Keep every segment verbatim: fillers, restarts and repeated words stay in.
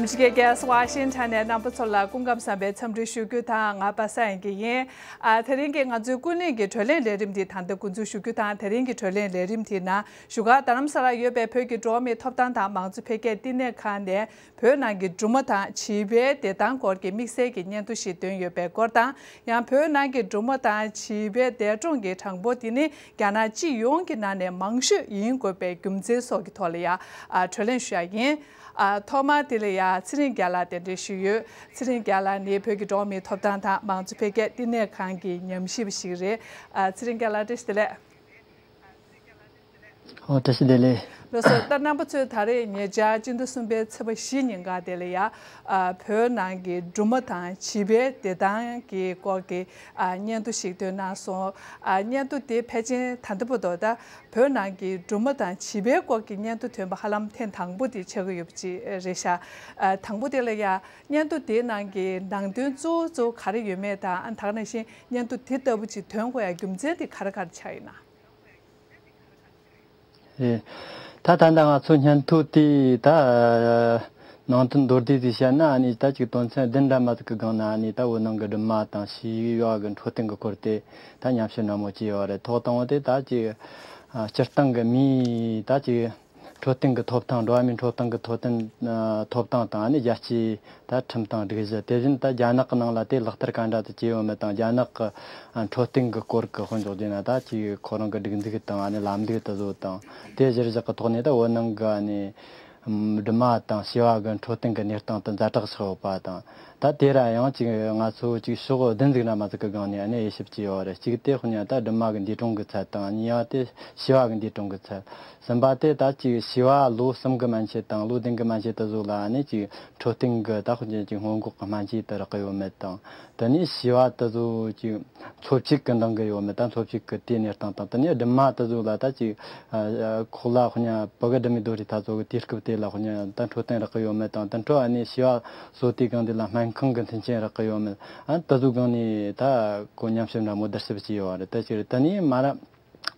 ཕྱི་རྒྱལ་རྒྱལ་ས་ཝ་ཤིང་ཊོན་ནས་རྣམ་པ་ཚོ་ལ་སྐུ་ཁམས་བཟང་བའི་འཚམས་འདྲི་ཞུ་རྒྱུ་དང་། ང་པ་སངས་དབྱངས་སྐྱིད་ཡིན། ཨ། དེ་རིང་གི་ང་ཚོའི་ཀུན་གླེང་གི་བགྲོ་གླེང་ལས་རིམ་འདི་ད་ལྟ་འགོ་འཛུགས་ཞུ་རྒྱུ་དང་། དེ་རིང་གི་བགྲོ་གླེང་ལས་རིམ་དེའི་ནང་བཞུགས་སྒར་རྡ་རམ་ས་ལར་ཡོད་པའི་བོད་ཀྱི་འགྲོ་བ་མིའི་ཐོབ་ཐང་དང་མང་གཙོ་འཕེལ་རྒྱས་བསྟི་གནས་ཁང་ནས་བོད་ནང་གི་སྦྲུམ་མ་དང་བྱིས་པའི་བདེ་ཐང་སྐོར་གྱི་དམིགས་བསལ་གྱི་སྙན་ཐོ་ཞིག་བཏོན་ཡོད་པའི་སྐོར་དང་། ཡང་བོད་ནང་གི་སྦྲུམ་མ་དང་བྱིས་པའི་འདས་གྲོངས་ཀྱི་གྲངས་འབོར་དེ་ནི་རྒྱ་ནག་སྤྱི་ཡོངས་ཀྱི་ནང་ནས་མང་ཤོས་ཡིན་དགོས་པའི་རྒྱུ་མཚན་སོགས་ཀྱི་ཐོག་ལ་ཡང་། ཨ། བགྲོ་གླེང་ཞུ་ཡ་ཡིན། ཨ། ཐོག་མར་དེ་ལ་ཡང་ཚེ་རིང་རྒྱལ་ལགས་གདན་འདྲེན་ཞུས་ཡོད། ཚེ་རིང་རྒྱལ་ལགས་ནི་བོད་ཀྱི་འགྲོ་བ་མིའི་ཐོབ་ཐང་དང་མང་གཙོ་འཕེལ་རྒྱས་བསྟི་གནས་ཁང་གི་ཉམས་ཞིབ་པ་ཞིག་རེད། ཨ། ཚེ་རིང་རྒྱལ་ལགས་བཀྲ་ཤིས་བདེ་ལེགས། ཨོ། བཀྲ་ཤིས་བདེ་ལེགས། ལགས་སོ། ད་རྣམ་པ་ཚོས་ད་རེས་ཉེ་ཆར་སྤྱི་ཟླ་གསུམ་པའི་ཚེས་པ་བཞི་ཉིན་ཀ་དེ་ལ་ཡང་། ཨ། བོད་ནང་གི་སྦྲུམ་མ་དང་བྱིས་པའི་བདེ་ཐང་གི་སྐོར་གྱི། ཨ། སྙན་ཐོ་ཞིག་བཏོན་གནང་སོང་། ཨ། སྙན་ཐོ་དེ་ཕལ་ཆེར་ད་ལྟ་བར་དུ་ད་བོད་ནང་གི་སྦྲུམ་མ་དང་བྱིས་པའི་སྐོར་གྱི་སྙན་ཐོ་ཐོན་པ་ཧ་ལམ་ཐེངས་དང་པོ་དེ་ཆགས་ཀྱི་ཡོད་པ་ཅིག་རེད་ཤག་ཨ། དང་པོ་དེ་ལ་ཡང་སྙན་ཐོ་དེའི་ནང་གི་ནང་དོན་གཙོ་བོ་གཙོ་བོ་ག་རེ་ཡོད་མེད་དང་། ཨ། ད་ག་ནང་བཞིན་སྙན་ཐོ་དེ་ལྟ་བུ་ཅིག་ཐོན་དགོས་ཡ་རྒྱུ་མཚན་དེ་ག་རེ་ག་རེ་ཆགས་ཡོད་ན། རེད། ད་ད་ལྟ་ང་ཚོ་སྙན་ཐོ་དེ་ད་ནང་དོན་མདོར་བསྡུས་ཏེ་བཤད་ན། ཨ་ནི་ད་ཅིག་དོན་ཚན་བདུན་འདྲ་མ་ཟིག་གི་སྒང་ན། ཨ་ནི་ད་བོད་ནང་གི་སྦྲུམ་མ་དང་བྱིས་པ་གི་འཕྲོད་བསྟེན་གི་སྐོར་དེ་ད་ཉམས་ཞིབ་འདྲ་མོ་བྱས་ཡོད་རེད། ཐོག་དང་པོ་དེ་ད་ཅིག། ཨ། སྤྱིར་བཏང་གི་མིའི་ད་ཅིག་འཕྲོད་བསྟེན་གི་ཐོབ་ཐང་། འགྲོ་བ་མིའི་འཕྲོད་བསྟེན་གི་ཐོབ་ཐང་། ཨ། ཐོབ་ཐང་དང་། ཨ་ནི་རྒྱལ་སྤྱིའི་ད་ཁྲིམས་དང་སྒྲིག་གཞི། དེ་བཞིན་ད་རྒྱ་ནག་གི་ནང་ལ་དེ་ལག་བསྟར་ག་འདྲ་དུ་བྱས་ཡོད་མེད་དང་། རྒྱ་ནག་གི། ཨ། འཕྲོད་བསྟེན་གི་སྐོར་གི་དཔེ་འཇོག་རྒྱུ་ན། ད་ཅིག་ཁོ་རང་གི་སྒྲིག་འཛུགས་དང་། ཨ་ནི་ལམ་ལུགས་དེ་ཚོ་དང་། དེ་གཞིར་བཞག་གི་ཐོག་ནས་ད་བོད་ནང་གི། ཨ་ནི་སྦྲུམ་མ་དང་བྱིས་པ་གི་འཕྲོད་བསྟེན་གི་གནས་སྟངས་དེ་ཛ་དྲག་ཆགས་ཡོད་པ་དང་། ད་དེ་ར་ཡང་ཅིག་ང་ཚོ་ཅིག་ཕྱོགས་བདུན་ཟིག་འདྲ་མ་ཟིག་གི་སྒང་ནས། ཨ་ནི་དབྱེ་ཞིབ་བྱས་ཡོད་རེད། གཅིག་དེ་དཔེར་ན་ད་སྦྲུམ་མ་གི་འདས་གྲོངས་གི་ཚད་དང་། གཉིས་པ་དེ་བྱིས་པ་གི་འདས་གྲོངས་གི་ཚད། གསུམ་པ་དེ་ད་ཅིག་བྱིས་པ་ལོ་གསུམ་གི་མན་ཆད་དང་ལོ་བདུན་གི་མན་ཆད་དེ་ཚོ་ལ། ཨ་ནི་ཅིག་འཕྲོད་བསྟེན་གི་ད་དཔེར་ན་ཅིག་སྔོན་འགོག་གི་སྨན་བཅོས་དེ་རག་གི་ཡོད་མེད་དང་། དེ་ནས་བྱིས་པ་དེ་ཚོ་ཅིག་འཚོ་བཅུད་གི་འདང་གི་ཡོད་མེད་དང་། འཚོ་བཅུད་གི་དེའི་གནས་སྟངས་དང་། དེ་ནས་སྦྲུམ་མ་དེ་ཚོ་ལ་ད་ཅིག། ཨ། ཁོ་ལ་དཔེར་ན་ཕྲུ་གུ་སྒྲིམ་མའི་རྡོ་རིང་ད་ཚོ་གི་དུས་སྐབས་དེ་ལ་དཔེར་ན་ད་འཕྲོད་བསྟེན་རག་གི་ཡོད་མེད་དང་། དེ་འཕྲོ། ཨ་ནི་བྱིས་པ་གསོ་དུས་སྒང་དེ་ལ་སྨན་ཁང་གི་མཐུན་རྐྱེན་རག་གི་ཡོད་མེད། ཨ། དེ་ཚོ་སྒང་ནས་ད་ཁོ་ཉམས་ཞིབ་འདྲ་མོ་བསྡུ་ཞིབ་བྱས་ཡོད་རེད། དེ་ཕྱིར་དེ་ནས་མ་ར་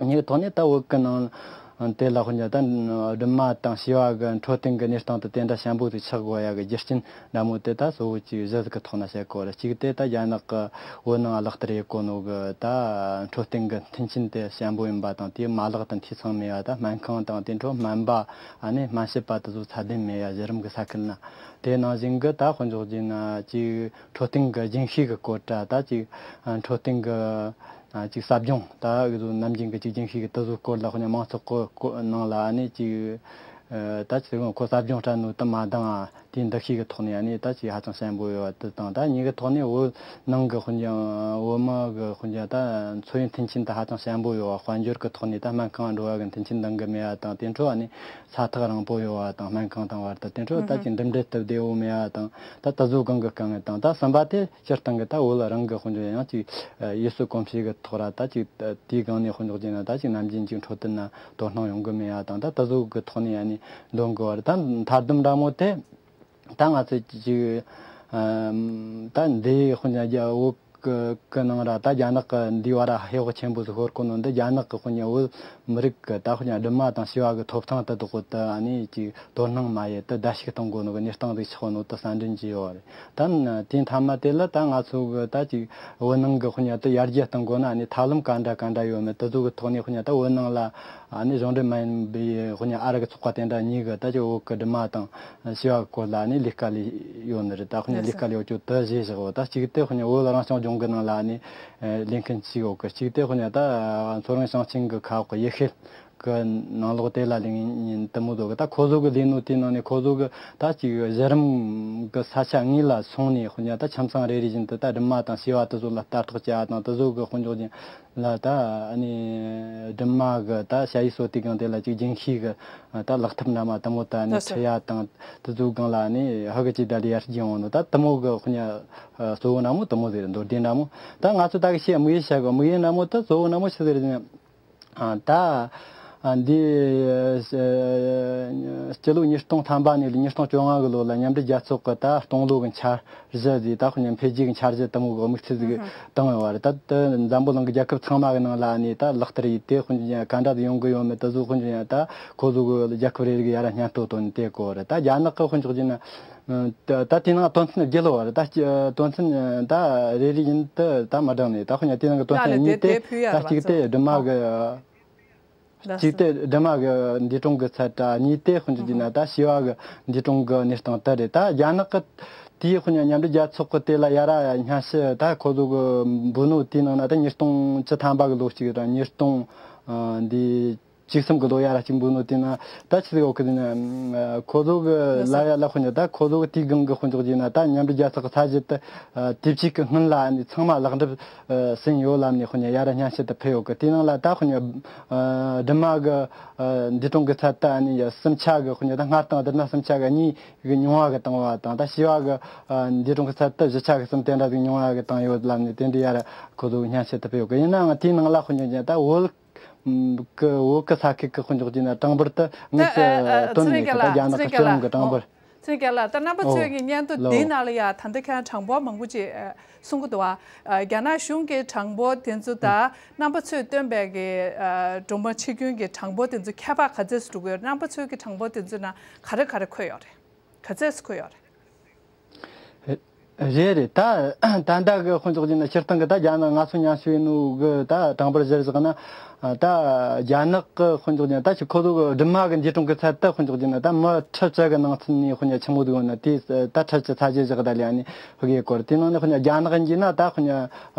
གཉིས་ཐོག་ནས་ད་བོད་གི་ནང་དེ་ལ་དཔེར་ན་ད་སྦྲུམ་མ་དང་བྱིས་པ་གི་འཕྲོད་བསྟེན་གི་གནས་སྟངས་དེ་དེ་འདྲ་ཞན་པོ་ཟིག་ཆགས་དགོས་ཡ་གི་རྒྱུ་རྐྱེན་འདྲ་མོ་དེ་ད་གཙོ་བོ་ཅིག་བཞི་ཟིག་གི་ཐོག་ན་བཤད་དགོས་རེད། གཅིག་དེ་ད་རྒྱ་ནག་གི་བོད་ནང་ལག་བསྟར་ཡེད་གོ་ནོ་གི་ད་འཕྲོད་བསྟེན་གི་མཐུན་རྐྱེན་དེ་ཞན་པོ་ཡིན་པ་དང་། དེའི་མ་ལག་དང་འཐུས་ཚང་མེད་ཡ། ད་སྨན་ཁང་དང་དེ་འཕྲོ་སྨན་པ། ཨ་ནི་སྨན་ཞབས་པ་དེ་ཚོ་ཚད་ལྡན་མེད་ཡ། གཞི་རིམ་གི་ས་ཁུལ་ན། དེ་ནང་བཞིན་གི་ད་དཔེར་འཇོག་རྒྱུ་ན་ཅིག་འཕྲོད་བསྟེན་གི་རྒྱུན་ཤེས་གི་སྐོར་ར། ད་ཅིག་འཕྲོད་བསྟེན་གི། ཨ། ཅིག་ཟབ་སྦྱོང་། ད་འུ་ཚོ་ནམ་རྒྱུན་གི་ཅིག་རྒྱུན་ཤེས་གི་དེ་ཚོའི་སྐོར་ལ་དཔེར་ན་མང་ཚོགས་སྐོར་སྐོར་ནང་ལ། ཨ་ནི་ཅིག་ཨ། ད་ཅིག་ཁོ་ཟབ་སྦྱོང་སྤྲད་ནོ་དེ་མ་འདང་ཨ། དེའི་འདུ་ཤེས་གི་ཐོག་ནས། ཨ་ནི་ད་ཅིག་ཧ་ཅང་ཞན་པོ་ཡོད་པ་དེ་དང་། ད་གཉིས་གི་ཐོག་ནས་བོད་ནང་གི་དཔེར་ན་བོད་མི་གི་དཔེར་ན་ད་འཚོ་བའི་མཐུན་རྐྱེན་དེ་ཧ་ཅང་ཞན་པོ་ཡོད་པ། དཔལ་འབྱོར་གི་ཐོག་ནས་ད་སྨན་ཁང་འགྲོ་བ་གི་མཐུན་རྐྱེན་འདང་གི་མེད་པ་དང་། དེ་འཕྲོ། ཨ་ནི་ས་ཐག་རིང་པོ་ཡོད་པ་དང་། སྨན་ཁང་དང་བར་དུ། དེ་འཕྲོ་ད་ཅིག་འགྲིམ་འགྲུལ་སྟབས་བདེ་བོ་མེད་པ་དང་། ད་དེ་ཚོ་སྒང་གི་དཀའ་ངལ་དང་། ད་གསུམ་པ་དེ་སྤྱིར་བཏང་གི་ད་བོད་རང་གི་དཔེར་འཇོག་ཡང་ཅིག་ཡུལ་སྲོལ་གོམས་གཤིས་གི་ཐོག་ར། ད་ཅིག་དེའི་སྒང་ནས་དཔེར་འཇོག་བྱས་ན། ད་ཅིག་ནམ་རྒྱུན་ཅིག་འཕྲོད་བསྟེན་ན་དོ་སྣང་ཡོང་གི་མེད་པ་དང་། ད་དེ་ཚོ་གི་ཐོག་ནས། ཨ་ནི་འདོན་དགོས་པ་རེད། ད་མཐའ་སྡོམ་འདྲ་མོ་དེ། ད་ང་ཚོས་ཅིག་ཨ། ད་འདི་དཔེར་ན་རྒྱ་བོད་གི་གི་ནང་ར་ད་རྒྱ་ནག་གི་འདིའི་བར་ར་ཧེ་བག་ཆེན་པོ་ཟིག་ཤོར་གོ་ནོ་འདི། རྒྱ་ནག་གི་དཔེར་ན་བོད་མི་རིགས་གི་ད་དཔེར་ན་སྦྲུམ་མ་དང་བྱིས་པ་གི་ཐོབ་ཐང་དེ་དག་གོ་ད། ཨ་ནི་ཅིག་དོ་སྣང་མ་ཡེད་དེ་བརྡལ་བཤིག་གཏོང་གོ་ནོ་གི་གནས་སྟངས་ཟིག་ཆགས་ནོ་དེ་གསལ་འདོན་བྱས་ཡོད་རེད། ད་དེའི་མཐའ་མ་དེ་ལ་ད་ང་ཚོ་གི་ད་ཅིག་བོད་ནང་གི་དཔེར་ན་ད་ཡར་རྒྱས་གཏོང་དགོས་ན། ཨ་ནི་ཐབས་ལམ་ག་འདྲ་ག་འདྲ་ཡོད་མེད་དེ་ཚོ་གི་ཐོག་ནས། དཔེར་ན་ད་བོད་ནང་ལ་ཨ་ནི་གཞུང་འབྲེལ་མ་ཡིན་པའི་དཔེར་ན་ཨ་རི་གི་ཚོགས་པ་དེ་འདྲ་གཉིས་གི་ད་ཅིག་བོད་གི་སྦྲུམ་མ་དང་བྱིས་པ་གི་སྐོར་ལ་ཨ་ནི་ལས་ཀ་ལས་ཡོད་ནི་རེད། ད་དཔེར་ན་ལས་ཀ་ལས་ཡོད་རྒྱུ་དེ་བཞེས་བཞག་ཡོད། ད་གཅིག་དེ་དཔེར་ན་བོད་རང་སྐྱོང་ལྗོངས་གི་ནང་ལ་ཨ་ནི་ལས་མཁན་གཅིག་ཡོད་གི། གཅིག་དེ་དཔེར་ན་ད་མཚོ་སྔོན་ཞིང་ཆེན་གི་ཁ་འོག་གི་ཡུལ་ཤུལ་གི་ནང་ལོགས་དེ་ལ་ལས་མཁན་དེ་མོ་ཟིག་གི། ད་ཁོ་ཚོ་གི་ལས་ནོ་དེའི་ནང་ནས་ཁོ་ཚོ་གི་ད་ཅིག་གཞི་རིམ་གི་ས་ཆ་དངོས་ལ་སོང་ནས། དཔེར་ན་ད་ཁྱིམ་ཚང་རེ་རེ་བཞིན་དུ་ད་སྦྲུམ་མ་དང་བྱིས་པ་དེ་ཚོ་ལ་ལྟ་རྟོག་བྱེད་པ་དང་། དེ་ཚོ་གི་དཔེར་འཇོག་བྱས་ན་ལ་ད་ཨ་ནི་སྦྲུམ་མ་གི་ད་ཞ་ཡི་གསོ་དུས་སྒང་དེ་ལ་ཅིག་རྒྱུན་ཤེས་གི་ད་ལག་ཐབས་འདྲ་མོ་དེ་མོ་ད་ཨ་ནི་ལགས་སོ། འཁྲིད་ཡ་དང་། དེ་ཚོའི་སྒང་ལ་ཨ་ནི་ཧ་གི་ཅིག་ད་ལས་ཡར་རྒྱས་ཡོང་ནོ། ད་དེ་མོ་གི་དཔེར་ན་གཙོ་བོ་འདྲ་མོ་དེ་མོ་ཟིག་རེད། མདོར་བསྡུས་འདྲ་མོ། ད་ང་ཚོ་ད་གི་ཤེས་དམིགས་ཡུལ་བཤད་གི། དམིགས་ཡུལ་འདྲ་མོ་ད་གཙོ་བོ་འདྲ་མོ་ཆི་ཟིག་རེད་ཟེར་ན། ཨ། ད་ཨ་འདི་ཨ་སྤྱི་ལོ་ཉིས་སྟོང་ཐམ་པ་ནས་ཉིས་སྟོང་བཅོ་ལྔ་གི་ལོ་ལ་མཉམ་འབྲེལ་རྒྱལ་ཚོགས་ཀྱི་ད་སྟོང་ལོ་གི་འཆར་གཞི་ཟིག་ད་དཔེར་ན་འཕེལ་རྒྱས་ཀྱི་འཆར་གཞི་དེ་མོ་གི་དམིགས་ཚད་ཟིག་ཨུ་ཧུམ། བཏིང་ཡོད་པ་རེད། ད་དེ་འཛམ་བུ་གླིང་གི་རྒྱལ་ཁབ་ཚང་མ་གི་ནང་ལ་ཨ་ནི་ད་ལག་བསྟར་ཡེད་དེ། དཔེར་ན་ག་འདྲ་ཟིག་ཡོང་གི་ཡོད་མེད་དེ་ཚོ་དཔེར་ན་ད་ཁོ་ཚོ་གི་རྒྱལ་ཁབ་རེ་རེ་གི་ཡར་ར་སྙན་ཐོ་བཏོན་དེ་གོ་རེད། ད་རྒྱ་ནག་གི་དཔེར་འཇོག་བྱས་ན། ད་ད་དེའི་ནང་དོན་ཚན་བརྒྱད་ལོ་བར་ད་དོན་ཚན་ད་རེ་རེ་བཞིན་དུ་ད་མ་དྲངས་ནས། ད་དཔེར་ན་དེའི་ནང་གི་དོན་ཚན་གཉིས་དེ་ད་གཅིག་དེ་སྦྲུམ་མ་གི། གཅིག་དེ་སྦྲུམ་མ་གི་འདས་གྲོངས་ཀྱི་ཚད། ད་གཉིས་དེ་དཔེར་ན་ཞི་བ་གི་འདས་གྲོངས་ཀྱི་གནས་སྟངས་དེ་རེད། ད་རྒྱ་ནག་གི་དེའི་དཔེར་ན་མཉམ་འབྲེལ་རྒྱལ་ཚོགས་ཀྱི་དེ་ལ་ཡ་ར་སྙན་ཞུ་ད་ཁོ་ཚོ་གི་འབུལ་ནོ་དེའི་ནང་ན་ད་ཉིས་སྟོང་བཅུ་ཐམ་པ་གི་ལོ་གཅིག་དང་ཉིས་སྟོང་འདི་བཅུ་གསུམ་གི་ལོ་ཡ་ར་གཅིག་འབུལ་ནོ་དེ་ན་ད་ཆི་ཟིག་ཡོད་གི་དེ་ན། ཁོ་ཚོ་གི་ལ་ཡ་ལ་དཔེར་ན་ད་ཁོ་ཚོ་གི་དེའི་སྒང་གི་དཔེར་འཇོག་བྱས་ན་ད་མཉམ་འབྲེལ་རྒྱལ་ཚོགས་ཀྱི་ས་གཞི་དེ་དུས་གཅིག་གི་སྔོན་ལ་ནི་ཚང་མ་ལེགས་འགྲུབ་ཟིན་ཡོད་ལབ་ནས་དཔེར་ན་ཡ་ར་སྙན་ཞུ་དེ་ཕུལ་ཡོད་གི། དེའི་ནང་ལ་ད་དཔེར་ན་སྦྲུམ་མ་གི་འདས་གྲོངས་གི་ཚད་དེ་ནི་གསུམ་ཆ་གི་དཔེར་ན་ད་སྔར་དང་བསྡུར་ན་གསུམ་ཆ་གི་གཉིས་གི་ཉུང་བ་གི་བཏང་བ་དང་། ད་ཞི་བ་གི་འདས་གྲོངས་གི་ཚད་དེ་བཞི་ཆ་གི་གསུམ་དེ་འདྲ་ཟིག་ཉུང་བ་གི་བཏང་ཡོད་ལབ་ནས་དེ་འདྲའི་ཡ་ར་ཁོ་ཚོ་གི་སྙན་ཞུ་དེ་ཕུལ་ཡོད་གི། ཡིན་ནའང་དེའི་ནང་ལ་དཔེར་འཇོག་བྱས་ན་ད་བོད་གི་བོད་གི་ས་ཁུལ་གི་དཔེར་འཇོག་བྱས་ན་གྲངས་འབོར་དེ་དངོས་སུ་ཨ་ཨ་བཏོན་ཚེ་མེད་གི། ད་རྒྱ་ནག་གི་སྤྱི་ཡོངས་གི་གྲངས་འབོར། ཚེ་རིང་རྒྱལ་ལགས། ད་རྣམ་པ་ཚོས་ཀྱི་སྙན་ཐོ་འདིའི་ནང་ལ་ཡ་ད་ལྟ་ཁྱེད་རང་གྲངས་འབོར་མང་པོ་ཅིག་ཨ་གསུང་གི་འདུག་བ། ཨ་རྒྱ་ནག་གཞུང་གི་གྲངས་འབོར་དེ་ཚོ་དང་རྣམ་པ་ཚོས་བཏོན་པའི་གི་ཨ་སྦྲུམ་མ་འཆི་སྐྱོན་གྱི་གྲངས་འབོར་དེ་ཚོ་ཁྱད་པར་ག་ཚོད་ཅིག་འགྲོ་གི་ཡོད། རྣམ་པ་ཚོའི་གི་གྲངས་འབོར་དེ་ཚོའི་ནང་ག་རེ་ག་རེ་འཁོད་ཡོད་རེད། ག་ཚོད་ཅིག་འཁོད་ཡོད་རེད། རེད་རེད། ད་ད་ལྟ་གི་དཔེར་འཇོག་བྱས་ན་སྤྱིར་བཏང་གི་ད་རྒྱ་ནག་ང་ཚོ་མཉམ་ཞུགས་ཡིན་ནོ་གི་ད་གྲངས་འབོར་གཞིར་བཞག་ན། ད་རྒྱ་ནག་གི་དཔེར་འཇོག་བྱས་ན་ད་ཅིག་ཁོ་ཚོ་གི་སྦྲུམ་མ་གི་འདས་གྲོངས་གི་ཚད་དེ་དཔེར་འཇོག་བྱས་ན་ད་མི་ཁྲི་བཅུ་གི་ནང་ཚུད་ནས་དཔེར་ན་ཆི་མོ་ཟིག་ཡོད་ན་དེ་ད་ཁྲི་བཅུ་ཚད་གཞིར་བཞག་ད་ལས་ནི་ཧི་གེ་སྐོར། དེ་ནང་ནས་དཔེར་ན་རྒྱ་ནག་ཡིན་གྱི་ན་ད་དཔེར་ན་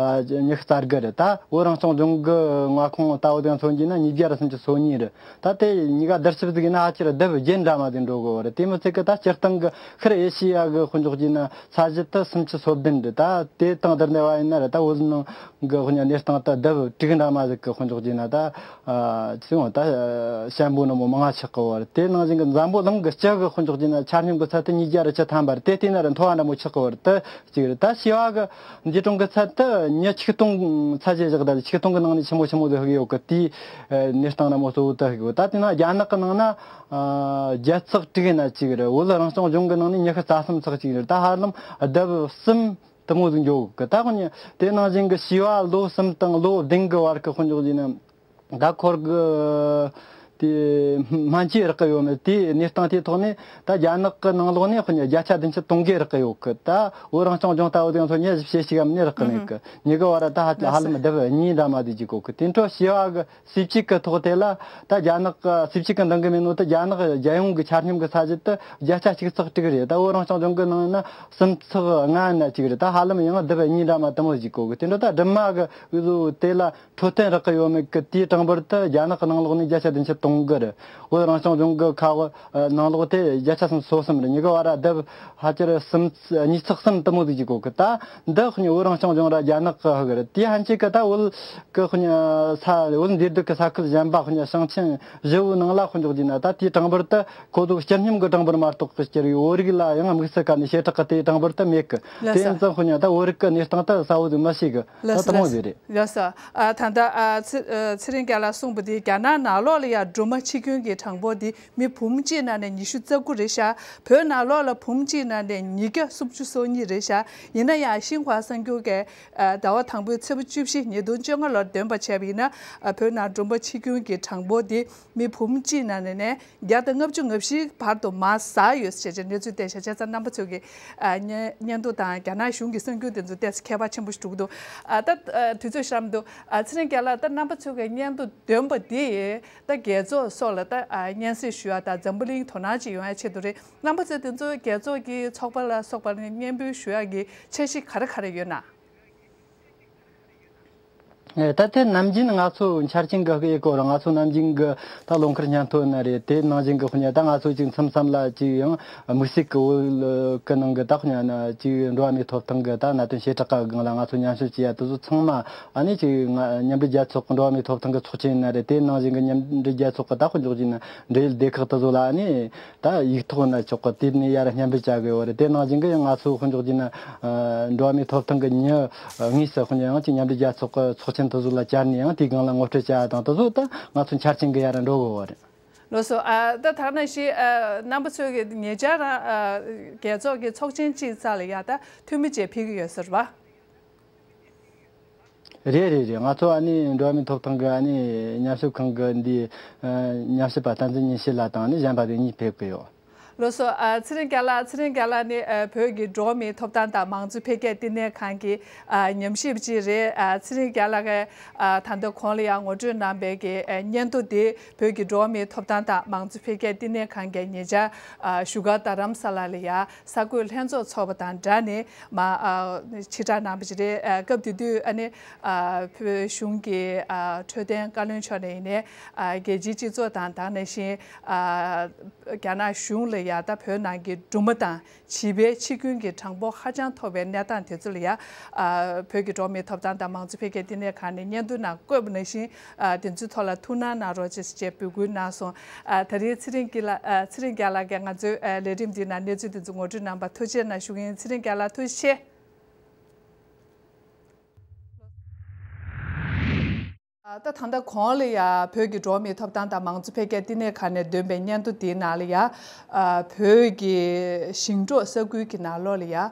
ཉི་ཤུ་རྩ་དགུ་རེད། ད་བོད་རང་སྐྱོང་ལྗོངས་གི་མངའ་ཁོངས་ལྟ་བུ་དེ་མཚོན་གྱི་ན་ཉིས་བརྒྱ་ར་སུམ་ཅུ་སོ་གཉིས་རེད། ད་དེ་གཉིས་ཀ་བསྡུར་ཞིབ་ཟིག་ཡིན་ན་ཨ་ཅེ་ར་ལྡབ་བརྒྱད་འདྲ་མ་ཟིག་འགྲོ་གི་བ་རེད། དེ་མི་ཚད་གི་ད་སྤྱིར་བཏང་གི་ཤར་ཨེ་ཤི་ཡ་གི་དཔེར་འཇོག་བྱས་ན་ས་གཞི་དེ་སུམ་ཅུ་སོ་བདུན་རེད། ད་དེ་དང་བསྡུར་ནས་བ་ཡིན་ན་རེད། ད་བོད་ནང་གི་དཔེར་ན་གནས་སྟངས་དེ་ལྡབ་དྲུག་འདྲ་མ་ཟིག་གི་དཔེར་འཇོག་བྱས་ན་ད་ཨ་ཅི་ཡོང་ད་ཞན་པོ་ནོ་མོ་མང་ང་ཆགས་གི་བ་རེད། དེ་ནང་བཞིན་གི་འཛམ་བུ་གླིང་གི་སྤྱི་གི་དཔེར་འཇོག་བྱས་ན་ཆ་སྙོམས་གི་ཚད་དེ་ཉིས་བརྒྱ་ར་བཅུ་ཐམ་པ་རེད། དེ་བལྟས་ན་ར་མཐོ་བ་འདྲ་མོ་ཆགས་གི་བ་རེད། དེ་གཅིག་རེད། ད་ཞི་བ་གི་འདས་གྲོངས་གི་ཚད་དེ་མི་ཆིག་སྟོང་ཚད་གཞིར་བཞག་ད་ཆིག་སྟོང་གི་ནང་ནས་ཆི་མོ་ཆི་མོ་ཟིག་ཧི་གེ་ཡོད་གི། དེའི་ཨ་གནས་སྟངས་འདྲ་མོ་གཙོ་བོ་དེ་ཧི་གེ་ཡོད། ད་དེ་ན་རྒྱ་ནག་གི་ནང་ན་ཨ་བརྒྱད་ཚེག་དྲུག་ཡིན་ན་གཅིག་རེད། བོད་རང་སྐྱོང་ལྗོངས་གི་ནང་ནས་ཉི་ཤུ་རྩ་གསུམ་ཚེག་གཅིག་རེད། ད་ཧ་ལམ་ལྡབ་གསུམ་དེ་མོ་ཟིག་འགྱོ་གི། ད་དཔེར་ན་དེ་ནང་བཞིན་གི་ཞི་བ་ལོ་གསུམ་དང་ལོ་བདུན་གི་བར་གི་དཔེར་འཇོག་བྱས་ན། ད་ཁོར་གི་དེ་སྨན་བཅོས་རག་གི་ཡོད་མེད་དེའི་གནས་སྟངས་དེའི་ཐོག་ནས་ད་རྒྱ་ནག་གི་ནང་ལོགས་ནས་དཔེར་ན་བརྒྱ་ཆ་བདུན་ཅུ་དོན་དགུ་རག་གི་ཡོད་གི། ད་བོད་རང་སྐྱོང་ལྗོངས་ལྟ་བུ་དེ་ཚོ་ཉི་ཤུ་བཞི་ཞིག་གམ་ནས་རག་གི་མེད་གི། ཉི་གི་བར་ད་ཧ་ཧ་ལམ་ལྡབ་གཉིས་འདྲ་མ་དེ་ཅིག་གོ་གི། དེ་འཕྲོ་ཞི་བ་གི་ཞིབ་དཔྱད་ཀྱི་ཐོག་དེ་ལ་ད་རྒྱ་ནག་གི་ཞིབ་དཔྱད་ཀྱི་འདང་གི་མེད་ནོ་ད་རྒྱ་ནག་རྒྱལ་ཡོངས་ཀྱི་ཆ་སྙོམས་ཀྱི་ས་གཞི་དེ་བརྒྱ་ཆ་གཅིག་ཚེག་དྲུག་རེད། ད་བོད་རང་སྐྱོང་ལྗོངས་ཀྱི་ནང་ན་གསུམ་ཚེག་ལྔ་ན་གཅིག་རེད། ད་ཧ་ལམ་ཡང་ལྡབ་གཉིས་འདྲ་མ་དེ་མོ་ཞིག་གོ་གི། དེ་འཕྲོ་ད་སྦྲུམ་མ་གི་འུ་ཚོ་དེ་ལ་འཕྲོད་བསྟེན་རག་གི་ཡོད་མེད་ཀྱི་དེའི་གྲངས་འབོར་དེ་རྒྱ་ནག་གི་ནང་ལོགས་ནས་བརྒྱ་ཆ་བདུན་ཅུ་དོན་དགུ་རེད། བོད་རང་སྐྱོང་ལྗོངས་ཀྱི་ཁག་ནང་ལོགས་དེ་བརྒྱ་ཆ་སུམ་ཅུ་སོ་གསུམ་རེད། གཉིས་ཀ་བར་ལྡབ་ཕལ་ཆེར་གསུམ་གཉིས་ཚེག་གསུམ་དེ་མོ་ཟིག་ཅིག་གོ་གི། ད་འདི་ཁོ་ནི་བོད་རང་སྐྱོང་ལྗོངས་ར་རྒྱ་ནག་གི་ཧི་གི་རེད། དེ་ཧན་ཆེ་གི་ད་བོད་གི་ཁོ་ནི་ས་བོད་མདོ་སྟོད་གི་ས་ཁུལ་གཞན་པ་ཁོ་ནི་ཞིང་ཆེན་བཞི་བོའི་ནང་ལ་དཔེར་འཇོག་བྱས་ན་ད་དེའི་གྲངས་འབོར་དེ་ཁོ་ཚོ་སྤྱི་སྙོམས་གི་གྲངས་འབོར་མ་གཏོགས་གི་སྤྱིར་བོད་རིགས་ལ་ཡང་དམིགས་བསལ་ག་ནས་བྱེ་བྲག་གི་དེའི་གྲངས་འབོར་དེ་མེད་གི། ལགས་སོ། དེ་ཡིན་ཙང་ཁོ་ནི་ད་བོད་རིགས་གི་གནས་སྟངས་དེ་གསལ་བོ་ཟིག་མི་ཤེས་གི། ལགས་ད་སོ། དེ་མོ་ཟིག་རེད། ལགས་སོ། ཨ་ད་ལྟ་ཨ་ཚེ་ཨ་ཚེ་རིང་རྒྱལ་ལགས་གསུངས་པ་དེ་རྒྱ་ནག་ནང་ལོགས་ལ་ཡང་སྦྲུམ་མ་འཆི་སྐྱོན་གྱི་གྲངས་འབོར་དེ་མི་བུ་མོ་གཅིག་ནང་ནས་ཉི་ཤུ་རྩ་དགུ་རེད་ཤག་བོད་ནང་ལོགས་ལ་བུ་མོ་གཅིག་ནང་ནས་ཉིས་བརྒྱ་སུམ་ཅུ་སོ་གཉིས་རེད་ཤག་ཡིན་ན་ཡང་ཤིན་ཧྭ་གསར་འགྱུར་གྱིས་ཨ་ཟླ་བ་དང་པོའི་ཚེས་པ་བཅུ་བཞི་ཉིས་སྟོང་བཅོ་ལྔ་ལོར་འདོན་པ་བྱས་པ་ཡིན་ན། ཨ་བོད་ནང་སྦྲུམ་པ་འཆི་སྐྱོན་གྱི་གྲངས་འབོར་དེ་མི་བུ་མོ་གཅིག་ནང་ནས་ནས་བརྒྱ་དང་ལྔ་བཅུ་ང་བཞི་བར་དུ་མར་ཟགས་ཡོད་ཟེར་བྱས་གནས་ཚུལ་བལྟས་བྱས་བྱས་ཙང་རྣམ་པ་ཚོ་གི་ཨ་སྙན་སྙན་ཐོ་དང་རྒྱ་ནག་གཞུང་གི་གསར་འགྱུར་དེ་ཚོ་བལྟས་ཚེ་ཁྱད་པར་ཆེན་པོ་ཞིག་འགྲོ་གི་འདུག་ཨ་ད་ཨ་དུས་ཚོད་ཞེ་དྲག་མི་འདུག་ཨ་ཚེ་རིང་རྒྱལ་ལགས། ད་རྣམ་པ་ཚོ་གི་སྙན་ཐོ་འདོན་པ་འདི་ད་རྒྱལ་ཚོགས་སོགས་ལ་ད་ཨ་སྙན་སེང་ཞུ་ཡ་དང་འཛམ་བུ་གླིང་དོ་སྣང་ཅིག་ཡོང་ཡ་ཆེད་དུ་རེད། རྣམ་པ་ཚོས་དེ་ཚོ་རྒྱལ་ཚོགས་ཀྱི་ཚོགས་པ་ལ་སོགས་པ་ལ་སྙན་འབུལ་ཞུ་ཡ་གི་འཆར་གཞི་ག་རེ་ག་རེ་ཡོད་ན། ཨེ་ད་ལྟའི་ནམ་རྒྱུན་ང་ཚོ་འཆར་ཅན་གི་ཧི་གི་སྐོར་ང་ཚོ་ནམ་རྒྱུན་གི་ད་ལོ་འཁོར་སྙན་ཐོ་ན་རེད། དེ་ནང་བཞིན་གི་ཧུ་ཉ་ད་ང་ཚོ་ཅིག་མཚམས་མཚམས་ལ་ཅིག་ཡང་དམིགས་བསལ་གི་བོད་གི་ནང་གི་ད་ཧུ་ཉ་ན་ཅིག་འགྲོ་བ་མིའི་ཐོབ་ཐང་གི་ད་གནད་དོན་བྱེ་བྲག་གི་སྒང་ལ་ང་ཚོ་མཉམ་ཞུགས་བྱེད་ཡ་དེ་ཚོ་ཚང་མ་ཨ་ནི་ཅིག་ང་མཉམ་འབྲེལ་རྒྱལ་ཚོགས་གི་འགྲོ་བ་མིའི་ཐོབ་ཐང་གི་ཚོགས་ཆེན་ན་རེད། དེ་ནང་བཞིན་གི་མཉམ་འབྲེལ་རྒྱལ་ཚོགས་གི་ད་ཧུ་འཇོག་ཅིག་ན་འབྲེལ་ཡོད་སྡེ་ཁག་དེ་ཚོ་ལ་ཨ་ནི་ད་ཡིག་ཐོག་ན་ཆོག་གི། དེ་ནས་ཡར་སྙན་འབུལ་བྱ་དགོས་བ་རེད། དེ་ནང་བཞིན་གི་ཡང་ང་ཚོ་དཔེར་འཇོག་བྱས་ན་ཨ་འགྲོ་བ་མིའི་ཐོབ་ཐང་གི་མྱི་དངོས་སུ་དཔེར་ན་ཡང་ཅིག་མཉམ་འབྲེལ་རྒྱལ་ཚོགས་ཀྱི་ཚོགས་ཆེན་དེ་ཚོ་ལ་བཅར་ནས་ཡང་དེའི་སྒང་ལ་ངོ་སྤྲོད་བྱ་ཡ་དང་དེ་ཚོ་ད་ང་ཚོ་འཆར་ཅན་གི་ཡར་འགྲོ་དགོས་བ་རེད། ལགས་སོ། ཨ་ད་ཐ་ན་ཞིག་ཨ་རྣམ་པ་ཚོས་ཀྱི་ཉེ་ཆར་རང་ཨ་རྒྱལ་ཚོགས་ཀྱི་ཚོགས་ཆེན་གཅིག་རྩ་ལ་ཡ་ད་འཐུས་མི་བཅས་ཕེབས་ཀྱི་ཡོད་ཟེར་བ། རེད་རེད་རེད། ང་ཚོ་ཨ་ནི་འགྲོ་བ་མིའི་ཐོབ་ཐང་གི་ཨ་ནི་ཉམས་ཞིབ་ཁང་གི་འདི་ཨ་ཉམས་ཞིབ་པ་བསྟན་འཛིན་ཉིན་བྱེད་ལགས་དང་ཨ་ནི་གཞན་པ་དེ་གཉིས་ཕེབས་ཀྱི་ཡོད། ལགས་སོ། ཨ། ཚེ་རིང་རྒྱལ་ལགས། ཚེ་རིང་རྒྱལ་ལགས་ནི་ཨ་བོད་ཀྱི་འགྲོ་བ་མིའི་ཐོབ་ཐང་དང་མང་གཙོ་འཕེལ་རྒྱས་བསྟི་གནས་ཁང་གི་ཨ་ཉམས་ཞིབ་པ་ཅིག་རེད། ཨ། ཚེ་རིང་རྒྱལ་ལགས་ཀྱིས་ཨ་ད་ལྟ་གོང་ལ་ཡང་ངོ་སྤྲོད་གནང་བའི་གི་ཨ་སྙན་ཐོ་དེ་བོད་ཀྱི་འགྲོ་བ་མིའི་ཐོབ་ཐང་དང་མང་གཙོ་འཕེལ་རྒྱས་བསྟི་གནས་ཁང་གིས་ཉེ་ཆར་ཨ་བཞུགས་སྒར་རྡ་རམ་ས་ལ་ལ་ཡ་གསར་འགོད་ལྷན་ཚོགས་ཚོགས་པ་དང་སྦྲགས་ནས་མ་ཨ་ཕྱིར་བསྒྲགས་གནང་བ་ཞིག་རེད། ཨ། སྐབས་དེ་དུས་ཨ་ནི་ཨ་བོད་གཞུང་གི་ཨ་འཕྲོད་བསྟེན་བཀའ་བློན་མཆོག་ནས་ཡིན་ནའི་ཨ་རྒྱལ་སྤྱིའི་སྤྱི་ཚོགས་དང་དེ་ནང་བཞིན་ཨ་རྒྱ་ནག་གཞུང་ལ་ཡ་ད་བོད་ནང་གི་སྦྲུམ་མ་དང་བྱིས་པའི་འཆི་སྐྱོན་གྱི་གྲངས་འབོར་ཧ་ཅང་མཐོ་བའི་གནས་སྟངས་དེ་ཚོ་ལ་ཡ་ཨ་བོད་ཀྱི་འགྲོ་བ་མིའི་ཐོབ་ཐང་དང་མང་གཙོ་འཕེལ་རྒྱས་བསྟི་གནས་ཁང་ནས་སྙན་ཐོ་ནང་བཀོད་པ་ནང་བཞིན་ཨ་དེ་ཚོའི་ཐོག་ལ་ཐུགས་སྣང་གནང་རོགས་ཅེས་ཅེས་འབོད་སྐུལ་གནང་སོང་། ཨ། ད་རེས་ཚེ་རིང་སྐྱིད་ལགས། ཨ། ཚེ་རིང་རྒྱལ་ལགས་ཀྱིས་ང་ཚོའི་ཨ་ལས་རིམ་འདིའི་ནང་གནས་ཚུལ་དེ་ཚོ་ངོ་སྤྲོད་གནང་བར་ཐུགས་རྗེ་གནང་ཞུ་གི་ཡིན། ཚེ་རིང་རྒྱལ་ལགས་ཐུགས་རྗེ་ཆེ། ཨ། ད་ད་ལྟ་གོང་ལ་ཡ་བོད་ཀྱི་འགྲོ་བ་མིའི་ཐོབ་ཐང་དང་མང་གཙོ་འཕེལ་རྒྱས་བསྟི་གནས་ཁང་ནས་བཏོན་པའི་སྙན་ཐོ་དེའི་ནང་ལ་ཡ་ཨ་བོད་ཀྱི་ཞིང་འབྲོག་ས་ཁུལ་གྱི་ནང་ལོགས་ལ་ཡ་ཨ་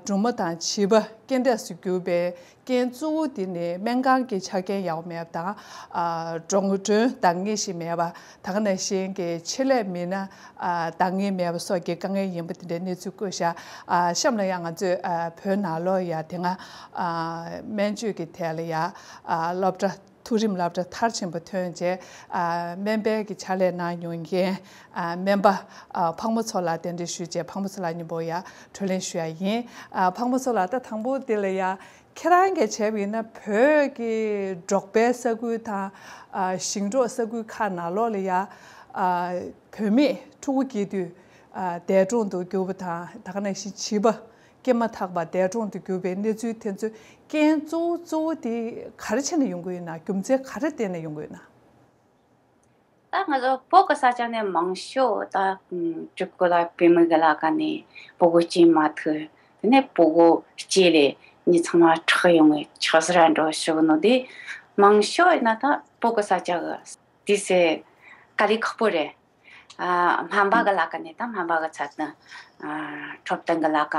སྦྲུམ་མ་དང་བྱིས་པ་རྐྱེན་འདས་སུ་གྱུར་པའི་རྐྱེན་གཙོ་བོ་དེ་ནི་སྨན་ཁང་གི་ཆ་རྐྱེན་ཡག་པོ་མེད་པ་དང་ཨ་འགྲོ་གྲོན་འདང་ངེས་ཤིག་མེད་པ། ད་ག་ནང་བཞིན་གྱི་ཆེད་ལས་མི་སྣ་ཨ་འདང་ངེས་མེད་པ་སོགས་ཀྱི་དཀའ་ངལ་ཡིན་པ་དེ་འདྲའི་གནས་ཚུལ་བཀོད་བཞག་ཨ་གཤམ་ལ་ཡང་ང་ཚོས་ཨ་བོད་ནང་ལོགས་ཡ་དེ་སྔ་ཨ་སྨན་བཅོས་ཀྱི་ཐད་ལ་ཡ་ཨ་སློབ་གྲྭ་མཐོ་རིམ་སློབ་གྲྭ་མཐར་ཕྱིན་པ་ཐོན་རྗེས་ཨ་སྨན་པའི་གི་ཕྱག་ལས་གནང་མྱོང་མཁན་ཨ་སྨན་པ་ཨ་འཕགས་མ་མཚོ་ལགས་གདན་འདྲེན་ཞུས་རྗེས་འཕགས་མ་མཚོ་ལགས་མཉམ་པོ་ཡ་གྲོས་གླེང་ཞུ་ཡ་ཡིན། ཨ་འཕགས་མ་མཚོ་ལགས། ད་དང་པོ་དེ་ལ་ཡ་ཁྱེད་རང་གིས་བྱས་པ་ཡིན་ན་བོད་ཀྱི་འབྲོག་པའི་ས་ཁུལ་དང་ཨ་ཞིང་འབྲོག་ས་ཁུལ་ཁག་ནང་ལོགས་ལ་ཡ་ཨ་བུད་མེད་ཕྲུ་གུ་སྐྱེས་དུས་ཨ་འདས་གྲོངས་དུ་གྱུར་པ་དང་། ད་ག་ནང་བཞིན་བྱིས་པ་སྐྱེས་མ་ཐག་པ་འདས་གྲོངས་དུ་གྱུར་པའི་གནས་ཚུལ་དེ་ཚོའི་རྐྱེན་གཙོ་བོ་གཙོ་བོ་དེ་ག་རེ་བྱས་ནས་ཡོང་གི་ཡོད་ན། རྒྱུ་མཚན་ག་རེ་བརྟེན་ནས་ཡོང་གི་ཡོད་ན། ད་ང་ཚོ་བོད་ཀྱི་ས་ཆ་ནས་མང་ཤོས་ད་ཨུམ་སྤྲུལ་སྐུ་ལ་བུད་མེད་ཀྱི་ལ་ཀ་ནས་ཕྲུ་གུ་སྐྱེས་མ་ཐུབ། དེ་ནས་ཕྲུ་གུ་སྐྱེས་ལས་མི་ཚང་མ་ཁྲག་ཡོང་བའི་ཆགས་སྲེད་འགྲོ་ཤོག་ནོ་དེ་མང་ཤོས་ཡིན་ན་ད་བོད་ཀྱི་ས་ཆ་གི་དུས་སེ་དཀའ་ལས་ཁག་པོ་རེད། ཨ་སྨན་པ་གི་ལ་ཀ་ནས་ད་སྨན་པ་གི་ཚད་ནི་ཨ་འཕྲོད་བསྟེན་གི་ལ་ཀ་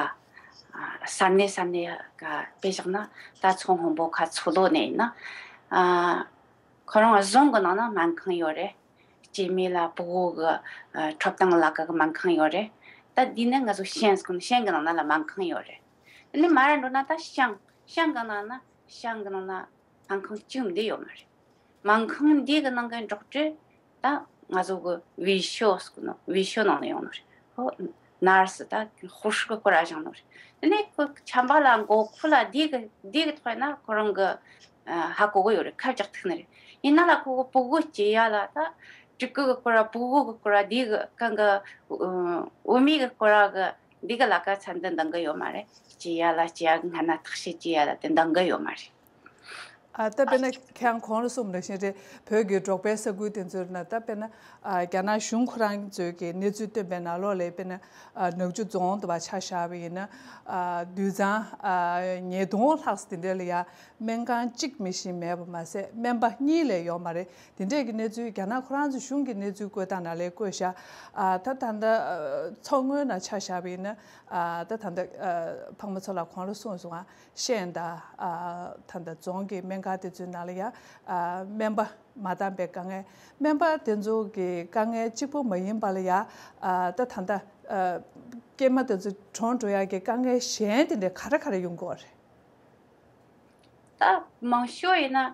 ཨ་ས་གནས་ས་གནས་ག་དཔེ་བཞག་ན་ད་མཚོ་སྔོན་པོ་ཁ་མཚོ་ལྷོ་ནས་ཡིན་ན་ཨ། ཁོ་རང་རྫོང་གི་ནང་ན་སྨན་ཁང་ཡོད་རེད། སྐྱེས་མ་ལ་ཕྲུ་གུ་གི་ཨ་འཕྲོད་བསྟེན་ལ་ཀ་གི་སྨན་ཁང་ཡོད་རེད། ད་འདི་ནི་ང་ཚོ་ཤང་ཟེར་གོ་ནོ་ཤང་གི་ནང་ན་ལ་སྨན་ཁང་ཡོད་རེད། དེ་ནས་མར་འགྲོ་ན་ད་ཤང་ཤང་གི་ནང་ན་ཤང་གི་ནང་ན་སྨན་ཁང་གཅིག་འདི་ཡོད་མ་རེད། སྨན་ཁང་འདི་གི་ནང་གི་ཌོག་ཊར་ད་ང་ཚོ་གི་ཝེ་ཤོ་ཟེར་གོ་ནོ་ཝེ་ཤོ་ནང་ནས་ཡོང་ནོ་རེད། ཧོ་ནར་སི་ད་ཧོར་ཧྲུག་གི་སྐོར་ར་སྦྱངས་ནོ་རེད། དེ་ནས་ཁོ་ཆམ་པ་ལ་མགོ་ཁུ་ལ་འདི་གི་འདི་གི་ཐོག་ན་ཁོ་རང་གི་ཨ་ཧ་གོ་གི་ཡོད་རེད། ཁ་བཅག་ཐུག་ནི་རེད། ཡིན་ན་ལ་ཁོ་གི་ཕྲུ་གུ་སྐྱེ་ཡ་ལ་ད་སྤྲུལ་སྐུ་གི་སྐོར་ར་ཕྲུ་གུ་གི་སྐོར་ར་འདི་གི་གང་གི་ཨུ་མི་གི་སྐོར་ར་གི་འདི་གི་ལ་ཀ་ཚད་འདི་འདང་གི་ཡོད་མ་རེད། སྐྱེ་ཡ་ལ་སྐྱེ་ཡ་གི་སྔ་ན་ཐག་ཤེས་སྐྱེ་ཡ་ལ་དེ་འདང་གི་ཡོད་མ་རེད། ཨ་ད་དཔེར་ན་ཁྱེད་རང་གོང་ལ་གསུངས་པ་ནང་བཞིན་རེད། བོད་ཀྱི་འབྲོག་པའི་ས་ཁུལ་དེ་ཚོའི་ནང་ད་དཔེར་ན་ཨ་རྒྱ་ནག་གཞུང་ཁོ་རང་ཚོའི་གི་གནས་ཚུལ་བཏོན་པའི་ནང་ལོགས་ལ་དཔེར་ན་ཨ་ནག་ཆུ་རྫོང་དུ་བ་ཆ་བཞག་པ་ཡིན་ན་ཨ་དུད་ཚང་ཨ་ཉིས་སྟོང་ལྷག་ཙམ་དེ་འདྲ་ལ་ཡ་སྨན་ཁང་གཅིག་མི་ཤིང་མེད་པ་མ་ཟད་སྨན་པ་གཉིས་ལས་ཡོད་མ་རེད། དེ་འདྲས་ཀྱི་གནས་ཚུལ་རྒྱ་ནག་ཁོ་རང་ཚོའི་གཞུང་གི་གནས་ཚུལ་བཀོད་སྟངས་ནང་ལ་བཀོད་བཞག་ཨ་ད་ད་ལྟ་ཨ་མཚོ་སྔོན་ན་ཆ་བཞག་པ་ཡིན་ན་ཨ་ད་ད་ལྟ་ཨ་འཕགས་མ་མཚོ་ལགས་གོང་ལ་གསུངས་སོང་ཨ། ཤན་དང་ཨ་ད་ལྟ་རྫོང་གི་སྨན་ཁང་དེ་ཚོའི་ནང་ལ་ཡ་ཨ་སྨན་པ་མ་འདང་པའི་དཀའ་ངལ། སྨན་པ་དེ་ཚོ་གི་དཀའ་ངལ་གཅིག་པོ་མ་ཡིན་པ་ལ་ཡ་ཨ་ད་ད་ལྟ་ཨ་སྐྱེས་མ་དེ་ཚོ་གྲོངས་འགྲོ་ཡ་གི་དཀའ་ངལ་གཞན་དེ་འདྲ་ག་རེ་ག་རེ་ཡོང་གི་ཡོད་རེད། ད་མང་ཤོས་ཡིན་ན་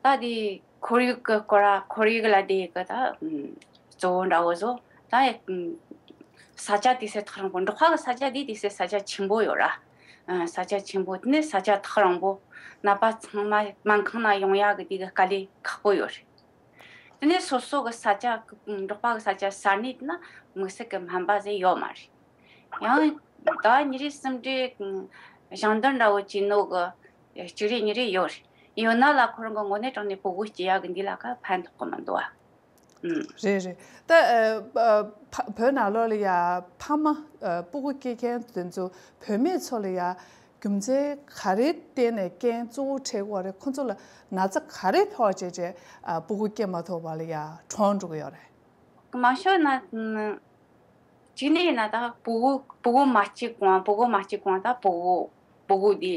ད་དེ་ཁོར་ཡུག་གི་སྐོར་ཁོར་ཡུག་ལ་དེ་གི་ད་ཨུམ་གཙོ་བོ་འདྲ་བོ་བཟོ་ད་ཨུམ་ས་ཆ་དེ་སེ་ཐག་རིང་པོ། འབྲོག་པ་གི་ས་ཆ་དེ་དེ་སེ་ས་ཆ་ཆེན་པོ་ཡོད་ར། ཨ་ས་ཆ་ཆེན་པོ་དེ་ནས་ས་ཆ་ཐག་རིང་པོ། ནད་པ་ཚང་མ་སྨན་ཁང་ན་ཡོང་ཡག་གི་དེ་གི་དཀའ་ལས་ཁག་པོ་ཡོད་རེད། དེ་ནས་སོ་སོ་གི་ས་ཆ་འབྲོག་པ་གི་ས་ཆ་ས་གནས་དེ་ན་དམིགས་བསལ་གི་སྨན་པ་ཟེར་ཡོད་མ་རེད། ཡང་ཟླ་བ་ཉིན་རེ་གསུམ་རེ་ཞིང་འདོན་འདྲ་བོ་བྱེད་ནོ་གི་གཅིག་རེ་གཉིས་རེ་ཡོད་རེད། ཡོད་ན་ལ་ཁོ་རང་གི་དངོས་གནས་དྲང་གནས་ཕྲུ་གུ་སྐྱེ་ཡག་གི་འདི་ལ་ཁ་ཕན་ཐོགས་གི་མི་འདུག་ཨ། ཨུམ། རེད་རེད། ད་ཨ་ཨ་བོད་ནང་ལོགས་ལ་ཡ་ཕ་མ་ཨ་ཕྲུ་གུ་སྐྱེ་མཁན་དེ་ཚོ་བུད་མེད་ཚོ་ལ་ཡ་རྒྱུ་མཚན་ག་རེ་བརྟེན་ནས་རྐྱེན་གཙོ་བོ་འཕྲད་ཀྱི་ཡོད་རེད། ཁོ་ཚོ་ལ་ན་ཚ་ག་རེ་ཕོག་བྱས་བྱས་ཨ་ཕྲུ་གུ་སྐྱེ་མ་ཐུབ་པ་ལ་ཡ་གྲོངས་འགྲོ་གི་ཡོད་རེད། མང་ཤོས་ན་ཨུམ་གཅིག་ནས་ཡིན་ན་ད་ཕྲུ་གུ་ཕྲུ་གུ་མ་སྐྱེས་གོང་ཕྲུ་གུ་མ་སྐྱེས་གོང་ད་ཕྲུ་གུ་ཕྲུ་གུ་དེ་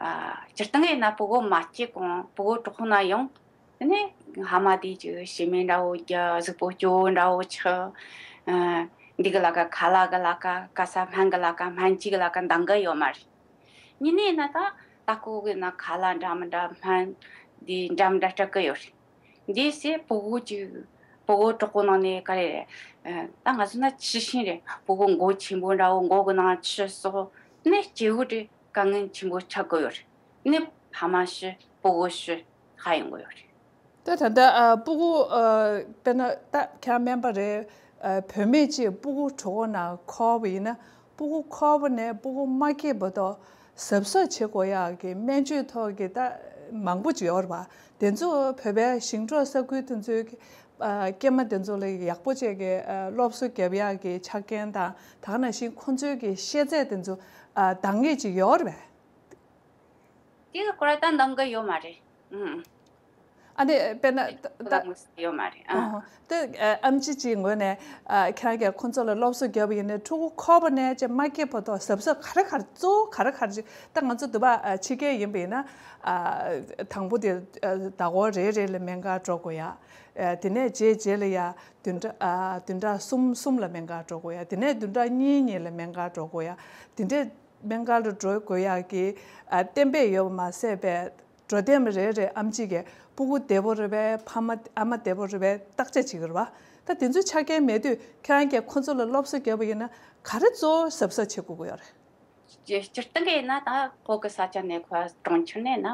ཨ་སྤྱིར་བཏང་ཡིན་ན་ཕྲུ་གུ་མ་སྐྱེས་གོང་ཕྲུ་གུ་གྲོགས་ན་ཡང་དེ་ནས་ཕ་མ་དེ་ཅིག་བྱེ་མའི་འདྲ་བོ་རྒྱག་གཟུགས་པོ་སྐྱོ་བོ་འདྲ་བོ་ཆགས། ཨ་ འདི་གི་ལ་ཁ་ཁ་ལག་གི་ལ་ཁ་ག་ས་སྨན་གི་ལ་ཁ་སྨན་བཅོས་གི་ལ་ཁ་འདང་གི་ཡོད་མ་རེད། ཡིན་ནའི་ན་ད་ད་ཁོ་གི་ན་ཁ་ལག་འདྲ་མི་འདྲ་སྨན་འདི་འདྲ་མི་འདྲ་སྤྲད་གི་ཡོད་རེད། འདི་སེ་ཕྲུ་གུ་ཅིག་ཕྲུ་གུ་གྲོགས་པོ་ནང་ནས་ག་རེ་རེད། ད་ང་ཚོ་ན་ཆུ་ཤིང་རེད། ཕྲུ་གུ་མགོ་ཆེན་པོ་འདྲ་བོ། མགོ་གི་ནང་ཆུ་གསོག་ནས་སྐྱེ་བོ་དེ་དཀའ་ངལ་ཆེན་པོ་ཆགས་གི་ཡོད་རེད། ནས་ཕ་མ་ཤི་ཕྲུ་གུ་ཤི་ཧ་ཡོང་གི་ཡོད་རེད། ད་ད་ལྟ་ཨ་སྤུ་གུ་ཨ་དཔེར་ན་ད་ཁྱེད་སྨན་པ་རེད། ཨ་བུད་མེད་ཅིག་སྤུ་གུ་གྲོད་ཁོག་ནང་འཁོར་བ་ཡིན་ན། སྤུ་གུ་འཁོར་བ་ནས་སྤུ་གུ་མ་སྐྱེས་བར་དུ་གཟབ་གཟབ་བྱེད་དགོས་ཡག་གི་སྨན་བཅོས་ཐོག་གི་ད་མང་པོ་ཅིག་ཡོད་རེད་པ། དེ་ཚོ་བོད་པའི་ཞིང་འབྲོག་ས་ཁུལ་དེ་ཚོའི་ཨ་སྐྱེས་མ་དེ་ཚོ་ལ་ཡག་པོ་བྱས་ཀྱི་ཨ་སློབ་གསོ་རྒྱབ་ཡག་གི་ཆ་རྐྱེན་དང་། ད་ག་ནང་བཞིན་ཁོང་ཚོའི་གི་ཤེས་ཚད་དེ་ཚོ་ཨ་འདང་ངེས་ཅིག་ཡོད་རེད་པས། དེ་གི་སྐོར་ད་འདང་གི་ཡོད་མ་རེད། ཨུམ། ཨ་ནི་དཔེར་ན་ད་ད་ད་ངོས་ཟིན་ཡོད་མ་རེད། ཨ། ཨོ། དེ་ཨ་ཨེམ་ཆི་ཅིག་ངོས་ནས་ཨ་ཁྱེད་རང་གིས་ཁོང་ཚོ་ལ་སློབ་གསོ་བརྒྱབ་པ་ཡིན་ན། ཕྲུ་གུ་འཁོར་བ་ནས་ཅིག་མ་སྐྱེས་བར་དུ་གཟབ་གཟབ་ག་རེ་ག་རེ་གཙོ་བོ་ག་རེ་ག་རེ་ཅིག་ད་ང་ཚོ་འདི་པ་ཨ་ཕྱི་རྒྱལ་ཡིན་པ་ཡིན་ན། ཨ་དང་པོ་དེ་ཨ་ཟླ་སྐོར་རེ་རེ་ལ་སྨན་ཁང་འགྲོ་དགོས་ཡ། ཨ་དེ་ནས་རྗེས་རྗེས་ལ་ཡ་བདུན་ཕྲག་ཨ་བདུན་ཕྲག་གསུམ་གསུམ་ལ་སྨན་ཁང་འགྲོ་དགོས་ཡ། དེ་ནས་བདུན་ཕྲག་གཉིས་གཉིས་ལ་སྨན་ཁང་འགྲོ་དགོས་ཡ། དེ་འདྲས་སྨན་ཁང་ལ་འགྲོ་དགོས་ཡག་གི་ཨ་གཏན་འབེབས་ཡོད་པ་མ་ཟད་པའི། འགྲོ་དེབ་རེ་རེ་ཨེམ་ཆི་གིས་སྤུ་གུ་བདེ་པོ་རེད་པས། ཕ་མ་ཨ་མ་བདེ་པོ་རེད་པས་བརྟག་དཔྱད་བྱེད་ཀྱི་རེད་པ། ད་དེ་ཚོའི་ཆ་རྐྱེན་མེད་དུས་ཁྱེད་རང་གིས་ཁོ་ཚོ་ལ་སློབ་གསོ་བརྒྱབ་པ་ཡིན་ན། ག་རེ་གཙོ་བོ་གཟབ་གཟབ་བྱེད་དགོས་ཀྱི་ཡོད་རེད། སྤྱིར་སྤྱིར་བཏང་གི་ཡིན་ན། ད་བོད་གི་ས་ཆ་ནས་ཁོ་གྲོང་ཁྱེར་ནས་ན།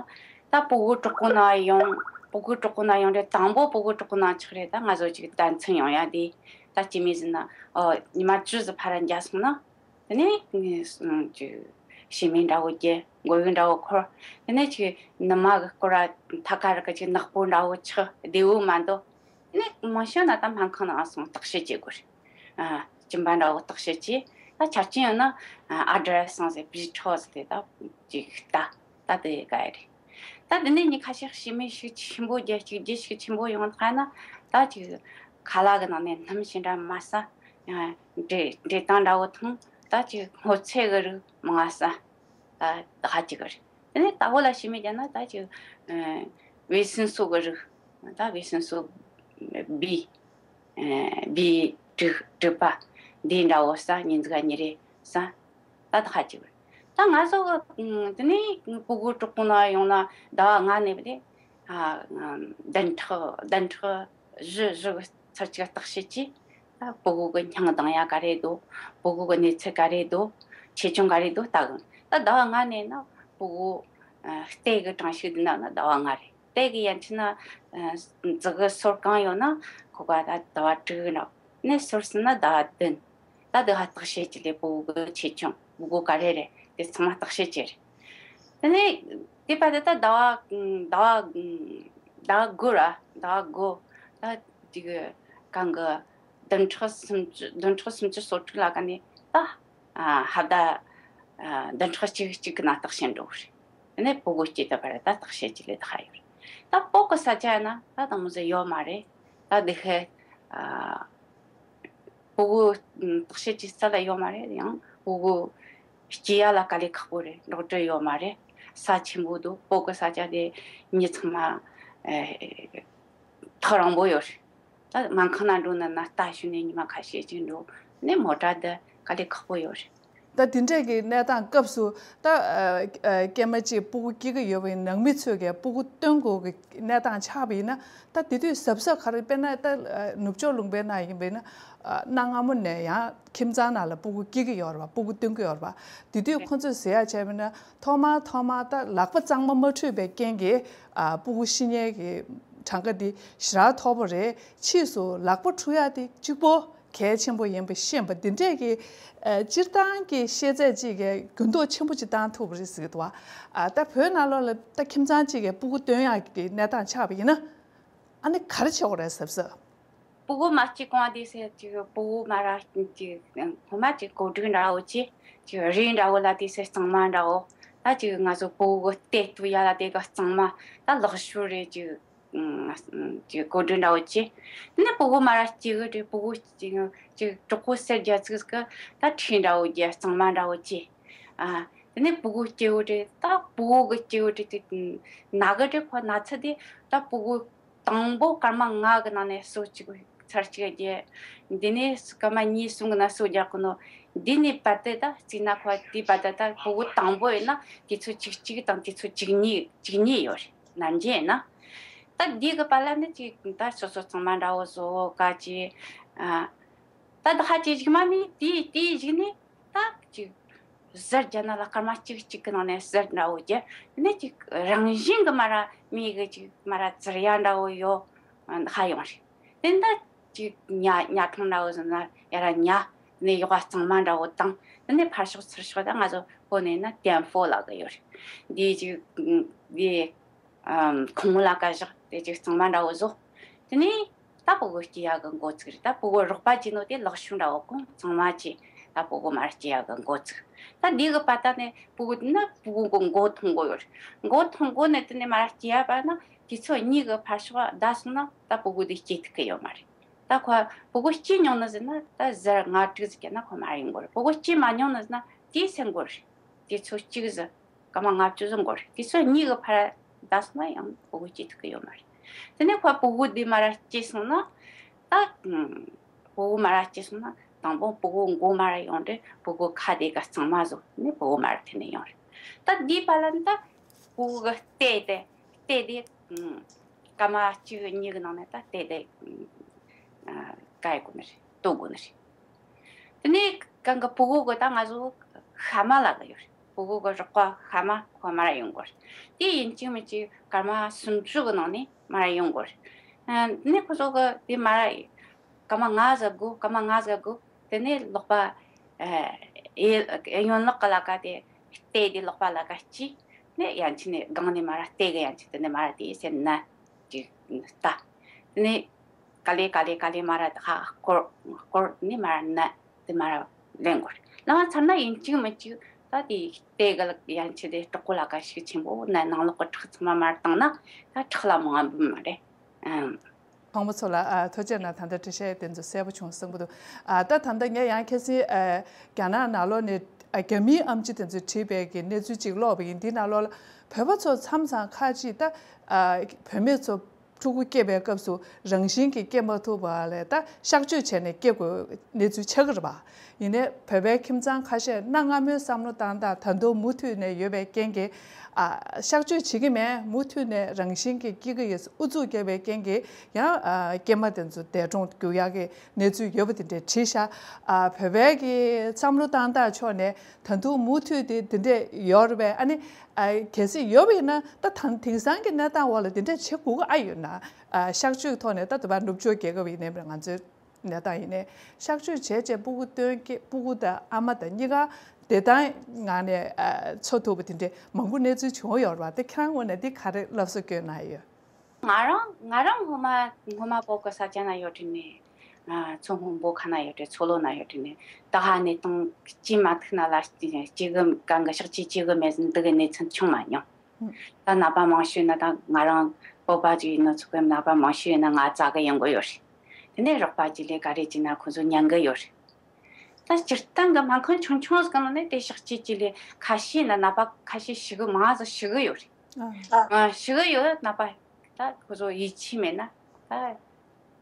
ད་སྤུ་གུ་གྲོད་ཁོག་ནང་ཡོང་། སྤུ་གུ་གྲོད་ཁོག་ནང་ཡོང་དུས། དང་པོ་སྤུ་གུ་གྲོད་ཁོག་ནང་ཆགས་རེད། ད་ང་ཚོ་ཅིག་ཟླ་མཚན་ཡོང་ཡ་དེ། ད་སྐྱེ་དམན་ཟེར་ན། ཨོ། ཉི་མ་བཅུ་ཙམ་ཕར་འགྱངས་སོང་ན། དེ་ནས་ངས་ཅིག་བྱེ་མའི་འདྲ་བོ་རྒྱུ། མགོ་བོའི་འདྲ་བོ་འཁོར། དེ་ནས་ཅིག་ནུ་མ་གི་སྐོར་ར་ཐད་ཀ་ར་གི་ཅིག་ནག་པོ་འདྲ་བོ་ཆགས། བདེ་བོ་མ་འདུག་དེ་ནས་མང་ཤོས་ན་ད་སྨན་ཁང་ནང་སོང་བརྟག་དཔྱད་བྱེད་དགོས་རེད། ཨ། གཅིན་པ་འདྲ་བོ་བརྟག་དཔྱད་བྱས། ད་ཆ་རྐྱེན་ཡོད་ན་ཨ་ཌ་ར་སན་ཟེར། བི་ཁྲོ་ཟེར་དེ་ད་ཅིག་ལྟ། ད་དེ་ག་ཡ་རེད། ད་དེ་ནས་ཉི་ཁ་ཤས་བྱེ་མའི་ཤུགས་ཆེན་པོ་རྒྱུ། གཅིག་རྒྱུ་ཤུགས་ཆེན་པོ་ཡོང་ཐལ་ན། ད་ཅིག་ཁ་ལག་གི་ནང་ནས་སྣུམ་ཞིག་འདྲ་མ་ཟ། ཨ། འབྲས་འབྲས་དང་འདྲ་བོ་འཐུང་། ད་ཅིག་སྔོ་ཚལ་གི་རིགས་མང་ང་ཟ། ད་ད་ཧ་ཅིག་གི་རེད། དེ་ནས་ད་བོ་ལ་བྱེ་མའི་རྒྱུ་ན། ད་ཅིག་ཨ་ཝེ་སིན་སོ་གི་རིགས། ད་ཝེ་སིན་སོ་བི། ཨ་བི་དྲུག་དྲུག་པ་འདི་འདྲ་བོ་ཟ། ཉིན་གཅིག་ག་གཉིས་རེ་ཟ། ད་ད་ཧ་ཅིག་གི་རེད། ད་ང་ཚོ་གི་དེ་ནས་སྤུ་གུ་གྲོད་ཁོག་ནང་ཡོང་ན་ཟླ་བ་ལྔ་ནས་བུད་དེ། ཨ། བདུན་ཕྲག་བདུན་ཕྲག་བཞི་བཞི་གི་ཚར་གཅིག་བརྟག་དཔྱད་བྱས། ད་སྤུ་གུ་གི་སྙིང་གདུང་ཡ་ག་རེ་འདུག་སྤུ་གུ་གི་གནས་ཚུལ་ག་རེ་འདུག་ཆེ་ཆུང་ག་རེ་འདུག་ལྟ་གི། ད་ཟླ་བ་ལྔ་ནས་ན་སྤུ་གུ་ཨ་རྟའི་གི་གྲངས་ཤིག་བསྡུ་ན་ན་ཟླ་བ་ལྔ་རེད། རྟའི་གི་ཡན་ཆད་ན་ཨ་མཛུ་གུ་སོར་གང་ཡོད་ན་ཁོ་ག་ད་ཟླ་བ་དྲུག་ན། ནས་སོར་ཟིན་ན་ཟླ་བ་བདུན། ད་དེ་ཧ་བརྟག་དཔྱད་བྱས་ལས་སྤུ་གུ་ཆེ་ཆུང་སྤུ་གུ་ག་རེ་རེད། དེ་ཚང་མ་བརྟག་དཔྱད་བྱས་རེད། དེ་ནས་དེ་བར་དུ་ད་ཟླ་བ་ཟླ་བ་ཟླ་བ་དགུ་ར། ཟླ་བ་དགུ། ད་དེ་གི་གང་གི་བདུན་ཕྲག་སུམ་ཅུ། བདུན་ཕྲག་སུམ་ཅུ་སོ་དྲུག་ལ་ག་ནས་ད་ཨ་ཧབ་ད་ཨ་བདུན་ཕྲག་གཅིག་གཅིག་གི་ནང་བརྟག་དཔྱད་འགྲོ་གི་རེད། དེ་ནས་སྤུ་གུ་སྐྱེས་ད་བར་ད་བརྟག་དཔྱད་བྱས་ལས་ད་ཧ་ཡོད་རེད། ད་བོད་གི་ས་ཆ་ན་ད་དང་མོ་ཟེར་ཡོད་མ་རེད། ད་དེ་ཧེ་ཨ། སྤུ་གུ་བརྟག་དཔྱད་བྱེད་ས་ལ་ཡོད་མ་རེད། ཡང་སྤུ་གུ་སྐྱེ་ཡ་ལ་དཀའ་ལས་ཁག་པོ་རེད། ཌོག་ཊར་ཡོད་མ་རེད། ས་ཆེན་པོ་འདུག་བོད་གི་ས་ཆ་དེ་མི་ཚང་མ་ཨེ་ཐག་རིང་པོ་ཡོད་རེད། ད་སྨན་ཁང་ནང་འགྲོ་ན་ན་རྟ་ཞོན་ནས་ཉི་མ་ཁ་ཤས་ཅིག་འགྲོ་ནས་མོ་ཊ་དེ་དཀའ་ལས་ཁག་པོ་ཡོད་རེད། ད་དེ་འདྲས་ཀྱི་གནས་སྟངས་སྐབས་སུ་ད་ཨ་ཨ་སྐྱེས་མ་གཅིག་སྤུ་གུ་སྐྱེ་གི་ཡོད་པའི་ནང་མི་ཚོས་ཀྱིས་སྤུ་གུ་སྟོན་དགོས་ཀྱི་གནས་སྟངས་ཆགས་པ་ཡིན་ན། ད་དེ་དུས་གཟབ་གཟབ་ག་རེ། དཔེར་ན་ད་ཨ་ནུབ་ཕྱོགས་ལུང་པའི་ནང་ཡིན་པ་ཡིན་ན། ཨ་གནའ་སྔ་མོ་ནས་ཡང་ཁྱིམ་ཚང་ནང་ལ་སྤུ་གུ་སྐྱེ་གི་ཡོད་རེད་པ། སྤུ་གུ་སྟོན་གི་ཡོད་རེད་པ། དེ་དུས་ཁོང་ཚོས་ཟེར་ཡ་བྱས་པ་ཡིན་ན། ཐོག་མར་ཐོག་མར་ད་ལག་པ་གཙང་མ་མ་འཁྲུད་པའི་རྐྱེན་གྱིས་ཨ་སྤུ་གུ་ཤི་ཉེན་གྱི་གྲངས་ཀ་འདི་ཞེ་དྲག་མཐོ་པོ་རེད། ཕྱིས་སུ་ལག་པ་འཁྲུ་ཡ་དེ་གཅིག་པོ་གལ་ཆེན་པོ་ཡིན་པ་ཤེས་པ། འདི་འདྲས་ཀྱི་ཨ་སྤྱིར་བཏང་གི་ཤེས་ཚད་ཅིག་གིས་འགྱུར་ལྡོག་ཆེན་པོ་ཅིག་བཏང་ཐུབ་པ་རེད་ཟེར་གི་འདུག་བ། ཨ་ད་བོད་ནང་ལོགས་ལ་ད་ཁྱིམ་ཚང་ཅིག་གིས་སྤུ་གུ་སྟོན་ཡག་གི་གནས་སྟངས་ཆགས་པ་ཡིན་ན། ཨ་ནི་ག་རེ་བྱེད་དགོས་རེད་གཟབ་གཟབ། སྤུ་གུ་མ་སྐྱེས་གོང་དེ་ཟེར་ཅིག་སྤུ་གུ་མ་ར་ཅིག་སྔོན་མ་ཅིག་གོ་སྒྲིག་འདྲ་བོ་བྱས། ཅིག་རས་འདྲ་བོ་ལ་དེ་ཟེར་གཙང་མ་འདྲ་བོ། ད་ཅིག་ང་ཚོ་སྤུ་གུ་གཏད་གཏུབ་ཡ་ལ་དེ་ག་གཙང་མ། ད་ལག་ཤུབས་རེད། ཅིག་ཅིག་གོ་སྒྲིག་འདྲ་བོ་བྱས། དེ་ནས་སྤུ་གུ་མ་ར་སྐྱེས་གི་དེ་སྤུ་གུ་ཅིག་ཅིག་གྲོད་ཁོག་སེར་རྒྱ་ཙིག་གི་ད་ཁྲིད་འདྲ་བོ་རྒྱ་གཙང་མ་འདྲ་བོ་བྱས། ཨ་དེ་ནས་སྤུ་གུ་སྐྱེས་བོ་དེ་ད་སྤུ་གུ་གི་སྐྱེས་བོ་དེ་དེ་ན་གི་དེ་ཁོ་ན་ཚ་དེ་ད་སྤུ་གུ་དང་པོ་སྐར་མ་ལྔ་གི་ནང་ནས་གསོ་བཅུག་ ཚར་གཅིག་རྒྱག་འདི་ནས་སྐར་མ་གཉིས་གསུམ་གི་ན་སུ་རྒྱག་གི་ནོ། འདི་ནས་བར་དེ་ད་རྩིས་ན་ཁོ་དེའི་བར་དེ་ད་ཕྲུ་གུ་དང་པོ་ཡིན་ན་དུས་ཚོད་གཅིག་གཅིག་དང་དུས་ཚོད་གཅིག་གཉིས་གཅིག་གཉིས་ཡོད་རེད། ནམ་རྒྱུན་ཡིན་ན། ད་འདི་གི་བར་ལ་ནི་ཅིག་ད་སོ་སོ་ཚང་མ་འདྲ་བོ་བཟོ་ག་ཅིག་ཨ། ད་ད་ཧ་ཅིག་ཞིག་མ་ནི་དེའི་དེའི་ཞིག་ནི་ད་ཅིག་ཟུར་རྒྱག་ན་ལ་སྐར་མ་གཅིག་གཅིག་གི་ནང་ནས་ཟུར་འདྲ་བོ་རྒྱག་ནི་ཅིག་རང་བཞིན་གི་མ་ར་མི་གི་ཅིག་མ་ར་ཙིར་ཡ་འདྲ་བོ་ཡོད་ཧ་ཡོང་རེད། དེ་ད་ཅིག་ཉ་ཉ་ཐུང་འདྲ་བོ་ཟེར་ན་ཡ་ར་ཉ་ནི་ཡོག་གཙང་མ་འདྲ་བོ་དང་དེ་ནས་ཕར་ཕྱོགས་ཚུར་ཕྱོགས་ད་ང་ཚོ་བོད་ནས་ན་ཏེན་ཧྥོ་ལབ་གི་ཡོད་རེད། འདི་ཅིག་འདི་ཨམ། ཁོང་ལ་བཀའ་བཞག་དེ་ཅིག་གཙང་མ་འདྲ་བོ་བཟོ། དེ་ནས་ད་ཕྲུ་གུ་སྐྱེ་ཡག་གི་འགོ་ཚུགས་རེད། ད་ཕྲུ་གུ་རོགས་པ་བྱས་ནོ་དེ་ལག་ཤུབས་འདྲ་བོ་གང་ཚང་མ་བྱས་ད་ཕྲུ་གུ་མར་སྐྱེ་ཡག་གི་འགོ་ཚུགས། ད་འདི་གི་བར་ད་ནས་ཕྲུ་གུ་ན་ཕྲུ་གུ་གི་མགོ་ཐོན་གོ་ཡོད་རེད། མགོ་ཐོན་གོ་ནས་དེ་ནས་མར་སྐྱེ་ཡ་བར་ན་དུས་ཚོད་གཉིས་གི་ཕར་ཕྱོགས་བསྡད་སོང་ན་ད་ཕྲུ་གུ་དེ་སྐྱེ་ཐུབ་ཀྱི་ཡོད་མ་རེད། ད་ཁོ་ཕྲུ་གུ་སྐྱེ་མྱོང་ནི་ཟེར་ན་ད་ཟུར་ལྔ་དྲུག་ཟིག་གི་ན་ཁོ་མར་ཡོང་གོ་རེད། ཕྲུ་གུ་སྐྱེ་མ་མྱོང་ནི་ཟེར་ན་དེའི་སེ་འགོར་རེད། དུས་ཚོད་གཅིག་ཟིག་སྐར་མ་ལྔ་བཅུ་ཟིག་འགོར། དུས་ཚོད་གཉིས་ཀྱི་བར་ད་སོང་ན་ཡང་ཕྲུ་གུ་སྐྱེ་ཐུབ་ཀྱི་ཡོད་མ་རེད། དེ་ནས་ཁོ་ཕྲུ་གུ་དེ་མར་སྐྱེས་སོང་ན་ད་ཕྲུ་གུ་མར་སྐྱེས་སོང་ན་དང་པོ་ཕྲུ་གུ་མགོ་མར་ཡོང་དུས་ཕྲུ་གུ་ཁ་དེ་ག་གཙང་མ་བཟོ་ནས་ཕྲུ་གུ་མར་འཐེན་ནས་ཡོང་རེད། ད་དེའི་བར་ལ་ནི་ད་ཕྲུ་གུ་གི་ལྟས་དེ་ལྟས་དེ་སྐར་མ་གཅིག་གཉིས་ཀྱི་ནང་ནས་ད་ལྟས་དེ་ག་ཡི་དགོས་ནི་རེད། ལྟོ་དགོས་ནི་རེད། དེ་ནས་གང་གི་ཕྲུ་གུ་གི་ད་ང་ཚོ་ཤ་མ་ལབ་གི་ཡོད་རེད། ཕྲུ་གུ་གི་རོགས་པ་ཤ་མ་ཁོ་མར་ཡོང་གོ་རེད། དེ་ཡིན་གཅིག་མིན་གཅིག་སྐར་མ་སུམ་ཅུ་གི་ནང་ནས་མར་ཡོང་གོ་རེད། ཨ་ནི་ཁོ་ཚོ་གི་དེ་མར་སྐར་མ་ལྔ་ཟིག་དགོས། སྐར་མ་ལྔ་ཟིག་དགོས། དེ་ནས་ལག་པ་ཨ་ཨེ་ཡོན་ལག་གི་ལ་ཀ་དེ་ལྟས་དེ་ལག་པ་ལ་ཀ་གཅིག་ནས་ཡན་ཆད་ནས་སྒང་ནས་མར་ལྟས་གི་ཡན་ཆད་དེ་ནས་མར་དེ་སེམས་ན་ཅིག་ལྟ། དེ་ནས་ག་ལེ་ག་ལེ་ག་ལེ་མར་ཧ་སྐོར་སྐོར་ནས་མར་ན་དེ་མར་ལེན་དགོས། ལེན་ཚར་ན་ཡིན་གཅིག་མིན་གཅིག་ད་དེ་ལྟས་གི་ཡན་ཆད་དེ་གྲོགས་པོ་ལ་ཀ་ཞིག་ཆེན་པོ་ན་ནང་ལོགས་གི་ཁྲག་ཚང་མ་མར་བཏང་ན་ད་ཁྲག་ལ་མང་བ་འབུམ་མ་རེད། ཨམ། ཕང་པོ་ཚོ་ལ་ཨ་ཐུགས་རྗེ་གནང་། ད་ལྟ་འགྲེལ་བཤད་དེ་ཚོ་གསལ་པོ་བྱུང་བསམ་གི་འདུག་ཨ་ད་ད་ལྟ་ངས་ཡང་ཁ་སང་ཨ་རྒྱ་ནག་ནང་ལོགས་ནས་ཨ་རྒྱ་མིའི་ཨེམ་ཆི་དེ་ཚོས་བྲིས་པའི་གི་གནས་ཚུལ་ཅིག་ཀློག་པ་ཡིན། འདི་ནང་ལོགས་ལ་བོད་པ་ཚོ་མཚམས་མཚམས་ཁ་ཅིག་ད་ཨ་བུད་མེད་ཚོ་ཕྲུ་གུ་སྐྱེས་པའི་སྐབས་སུ་རང་བཞིན་གྱིས་སྐྱེ་མ་ཐུབ་པ་ལས་ད་གཤག་བཅོས་བྱས་ནས་སྐྱེ་དགོས་གནས་ཚུལ་ཆགས་ཀྱི་རེད་པ། ཡིན་ནའི་བོད་པའི་ཁྱིམ་ཚང་ཁ་ཤས་གནའ་སྔ་མོའི་བསམ་བློ་བཏང་སྟངས་ད་དུང་མུ་མཐུད་ནས་ཡོད་པའི་རྐྱེན་གྱིས་ཨ་གཤག་བཅོས་བྱེད་ཀྱི་མེད། མུ་མཐུད་ནས་རང་བཞིན་གྱིས་སྐྱེ་གི་ཡོད་ཟེར་ཨུ་ཚུགས་བརྒྱབ་པའི་རྐྱེན་གྱིས་ཡང་ཨ་སྐྱེས་མ་དེ་ཚོ་འདས་གྲོངས་གྱུར་ཡག་གི་གནས་ཚུལ་ཡོད་པ་དེ་འདྲས་བྲིས་ཤག་ཨ་བོད་པའི་གི་བསམ་བློ་བཏང་སྟངས་ཕྱོགས་ནས་ད་དུང་མུ་མཐུད་དེ་དེ་འདྲས་ཡོད་རེད་པས། ཨ་ནི་ཨ་གལ་སྲིད་ཡོད་པ་ཡིན་ན་ད་ད་དེང་སང་གི་གནས་སྟངས་འོག་ལ་དེ་འདྲས་བྱེད་དགོས་ཀྱི་ཨ་ཡོད་ན། ཨ་གཤག་བཅོས་ཐོག་ནས་ད་དུ་བ་ནུབ་ཕྱོགས་རྒྱལ་ཁབ་ཡིན་ནའི་ང་ཚོའི་གནས་སྟངས་ཡིན་ནའི་གཤག་བཅོས་བྱས་རྗེས་སྤུ་གུ་སྟོན་སྐྱེ་སྤུ་གུ་དང་ཨ་མ་དང་གཉིས་ཀ་བདེ་ཐང་ངང་ནས་ཨ་འཚོ་ཐུབ་པ་དེ་འདྲའི་མང་པོ་གནས་ཚུལ་བྱུང་ཡོད་རེད་པ། དེ་ཁྱེད་རང་ངོས་ནས་འདི་ག་རེ་སློབ་གསོ་བསྐྱོན་གནང་ཡོད། ང་རང་ང་རང་སྔོན་མ་སྔོན་མ་བོད་ཀྱི་ས་ཆ་ན་ཡོད་དུས་ནས་ཨ་མཚོ་སྔོན་བོད་ཁ་ན་ཡོད་དུས་མཚོ་ལྷོ་ན་ཡོད་དུས་ནས་ད་ཧ་ནས་དང་སྐྱེས་མ་ཐུག་ན་ལ་སྐྱེ་གི་གང་གི་གཤག་བཅོས་བྱེད་གི་མེད་ཟེར་འདི་གི་གནས་ཚུལ་བྱུང་མ་མྱོང་། ད་ནད་པ་མང་ཤོས་ན་ད་ང་རང་བོད་པ་ཅིག་ཡིན་ན་ཚོ་གི་ནད་པ་མང་ཤོས་ཡིན་ན་ང་བཙལ་གི་ཡོང་གི་ཡོད་རེད། དེ་ནས་རོགས་པ་ཅིག་ལས་ག་རེ་བྱས་ན་ཁོ་ཚོ་ཉན་གི་ཡོད་རེད། ད་སྤྱིར་བཏང་གི་སྨན་ཁང་ཆུང་ཆུང་ཟིག་ནང་ནས་དེ་གཤག་བཅོས་ཅིག་ལས་ཁ་ཤས་ན་ནད་པ་ཁ་ཤས་ཤི་གི་མང་ཟིག་ཤི་གི་ཡོད་རེད། ཨ། ཨ་ཤི་གི་ཡོད་ནད་པ་ད་ཁོ་ཚོ་ཡིད་ཆེས་མེད་ན་ད་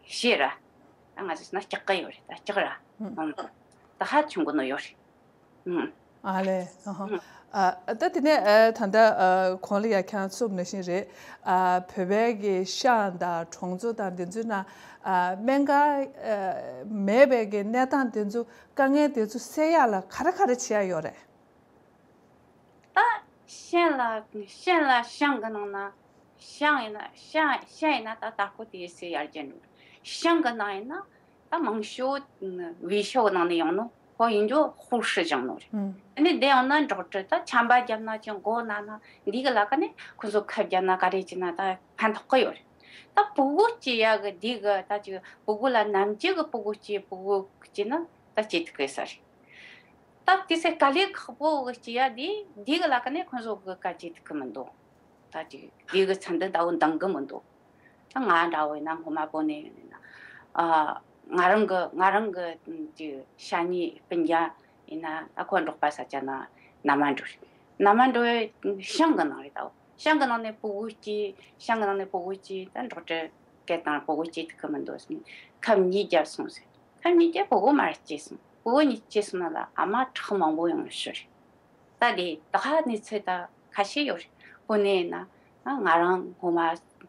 ཤི་ར། ད་ང་ཚོ་ན་སྐྲག་གི་ཡོད་རེད། ད་སྐྲག་ར། ཨ། ད་ཧ་ཆུང་གི་ནོ་ཡོད་རེད། ཨ་ལས། ཨ་ད་དེ་ནས་ཨ་ད་ལྟ་ཨ་གོང་ལ་ཡ་ཁྱེད་རང་གསུངས་ནང་བཞིན་རེད། ཨ་བོད་པའི་གི་ཤང་དང་གྲོང་ཚོ་དང་འདི་ཚོའི་ནང་ཨ་སྨན་ཁང་ཨ་མེད་པའི་གི་གནས་སྟངས་འདི་ཚོ་དཀའ་ངལ་འདི་ཚོ་སེལ་ཡག་ལ་ག་རེ་ག་རེ་བྱེད་ཡག་ཡོད་རེད། ད་ཤང་ལ་ཤང་ལ་ཤང་གི་ནང་ན། ཤང་ཡིན་ན་ཤང་ཤང་ཡིན་ན་ད་ད་ཁོ་དེ་སེ་ཡར་རྒྱན་འགྲོ། ཤང་གི་ནང་ཡིན་ན་ད་མང་ཤོས་ཝེ་ཤོ་གི་ནང་ནས་ཡོང་ནོ་ཁོ་ཡིན་རྒྱུ་ཧུར་ཧྲི་སྦྱང་ནོ་རེད། ཨ་ནི་དེ་ཡང་ན་འབྲོག་གྲི་ད་ཆམ་པ་བརྒྱབ་ན་ཅི་མགོ་ན་ན་འདི་གི་ལ་ཀ་ནས་ཁོ་ཚོ་ཁབ་བརྒྱབ་ན་ག་རེ་བྱས་ན་ད་ཕན་ཐོགས་གི་ཡོད་རེད། ད་ཕྲུ་གུ་སྐྱེ་ཡག་གི་འདི་གི་ད་ཅིག་ཕྲུ་གུ་ལ་ནམ་རྒྱུན་གི་ཕྲུ་གུ་སྐྱེ་ཕྲུ་གུ་སྐྱེ་ན་ད་སྐྱེ་ཐུབ་གི་ས་རེད། ད་དེ་ཚེ་དཀའ་ལས་ཁག་པོ་གི་སྐྱེ་ཡག་འདི་འདི་གི་ལ་ཀ་ནས་ཁོ་ཚོ་གི་དཀའ་སྐྱེ་ཐུབ་གི་མི་འདུག་ད་ཅིག་དེ་གི་ཚན་འདི་ལྟ་བུ་འདང་གི་མི་འདུག་ད་ང་འདྲ་བོ་ཡིན་ན་སྔོན་མ་བོད་ནས་ཡིན་ན། ཨ། ང་རང་གི་ང་རང་གི་ཅིག་ཤ་ཉེ་སྤུན་ཀྱག་ཡིན་ན་ཨ་ཁོ་འབྲོག་པ་ས་ཆ་ན་མནའ་མ་འགྲོ་རེད། མནའ་མ་འགྲོ་བའི་ཤང་གི་ནང་རེད། ད་ཤང་གི་ནང་ནས་ཕྲུ་གུ་སྐྱེས། ཤང་གི་ནང་ནས་ཕྲུ་གུ་སྐྱེས་ད་འབྲོག་གྲི་ སྐད་བཏང་། སྤུ་གུ་སྐྱེ་ཐུབ་ཀྱི་མི་འདུག་ཟེར་ནས་ཁབ་གཉིས་བརྒྱབ་སོང་ཟེར། ཁབ་གཉིས་བརྒྱབ། སྤུ་གུ་མར་སྐྱེས་སོང་། སྤུ་གུ་གཉིས་སྐྱེས་སོང་ན་ལ་ཨ་མ་ཁྲག་མང་པོ་ཡོང་ཤི་རེད། ད་དེ་ད་ག་གནས་ཚུལ་ད་ཁ་ཤས་ཡོད་རེད། དཔེར་ན་ཡིན་ན་ང་རང་སྔོན་མ་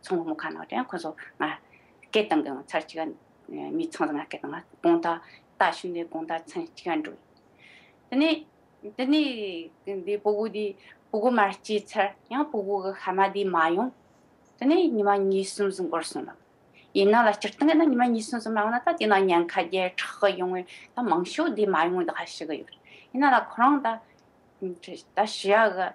ཚོང་དཔོན་ཁ་ནང་དྲན། ཁོ་ཚོ་ང་སྐད་བཏང་གི་ཡོང་། ཚར་གཅིག་མི་ཚང་ང་སྐད་བཏང་། ང་དགོང་དག་རྟ་ཞོན་ནས་དགོང་དག་མཚན་གཅིག་འགྲོ་ཡིན། དེ་ནས་དེ་ནས་འདི་སྤུ་གུ་འདི་སྤུ་གུ་མར་སྐྱེས་ཚར་ཡང་སྤུ་གུ་གི་ཤ་མ་འདི་མ་ཡོང་། དེ་ནས་ཉི་མ་གཉིས་གསུམ་ཟིག་འགོར་སོང་ལ། ཡིན་ན་ལ་སྤྱིར་བཏང་ཡིན་ན་ཉི་མ་གཉིས་གསུམ་ཟིག་མ་ཡོང་ན་ད་དེ་ན་ཉེན་ཁ་རྒྱལ་ཁྲག་གི་ཡོང་བས་ད་མང་ཤོས་འདི་མ་ཡོང་བས་ད་ཤི་གི་ཡོད་རེད། ཡིན་ན་ལ་ཁོ་རང་ད་ད་ཤི་ཡ་གི་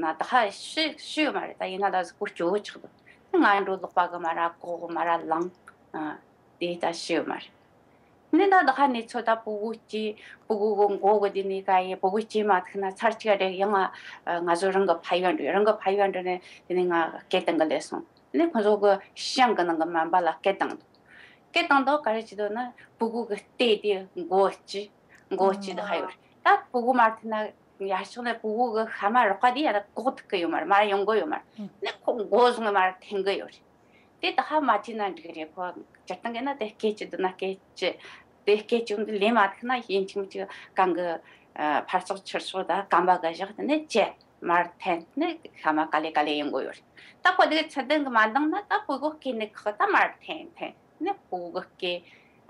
ན་ད་ཤི་ཤི་ཡོད་མ་རེད། ད་ཡིན་ན་ད་གཟུགས་པོ་སྐྱོ་བོ་ཆགས་འདུག་ད་ང་འགྲོ་ལོག་པ་གི་མ་ར་ལྐོག་གི་མ་ར་ལངས། ཨ། དེ་ད་ཤི་ཡོད་མ་རེད། ནི་ད་ད་ཧ་ནི་ཚོ་ད་སྤུ་གུ་སྐྱེས། སྤུ་གུ་གི་མགོ་གི་དེ་ནས་ག་ཡེ་སྤུ་གུ་སྐྱེས་མ་ཐུབ་ན་ཚར་གཅིག་རེ་ཡང་ང་ང་ཚོ་རང་གི་ཕ་ཡུལ་འགྲོ། རང་གི་ཕ་ཡུལ་འགྲོ་ནས་དེ་ནས་ང་སྐད་བཏང་གི་སླེབས་སོང་། ནི་ཁོ་ཚོ་གི་ཤང་གི་ནང་གི་སྨན་པ་ལ་སྐད་བཏང་འདུག་སྐད་བཏང་འདུག་ག་རེ་བྱེད་འདུག་ན་སྤུ་གུ་གི་ལྟེ་དེ་མགོ་སྐྱེས། མགོ་སྐྱེས་དེ་ཧ་ཡོད་རེད། ད་སྤུ་གུ་མ་ཐུབ་ན་ཡར་ཕྱོགས་ནས་སྤུ་གུ་གི་ཤ་མ་རག་པ་དེ་ཡར་ལྐོག་ཐུག་གི་ཡོད་མ་རེད། མར་ཡོང་གི་ཡོད་མ་རེད། ནི་ཁོ་མགོ་བཟུང་མར་འཐེན་གི་ཡོད་རེད། དེ་ད་ཧ་མ་བྱས་ན་འགྲིག་རེད། ཁོ་སྤྱིར་བཏང་གི་ན་དེ་སྐད་ཅིག་འདུག་ན་སྐད་ཅིག་དེ་སྐད་ཅིག་འདི་ལས་མ་ཐུབ་ན་ཡིན་གཅིག་མིན་གཅིག་གང་གི་ཨ་ཕར་ཚོགས་ཕྱིར་ཚོགས་ད་སྐམ་པ་གི་བཞག་དེ་ནས་བཅད་མར་འཐེན་ནས་ཤ་མ་ག་ལེ་ག་ལེ་ཡོང་གི་ཡོད་རེད། ད་ཁོ་དེ་ཚད་ལྡན་གི་མ་འདང་ན་ད་སྤུ་གུ་སྐྱེས་ནས་ཁག་ད་མར་འཐེན་འཐེན་ནས་སྤུ་གུ་སྐྱེས།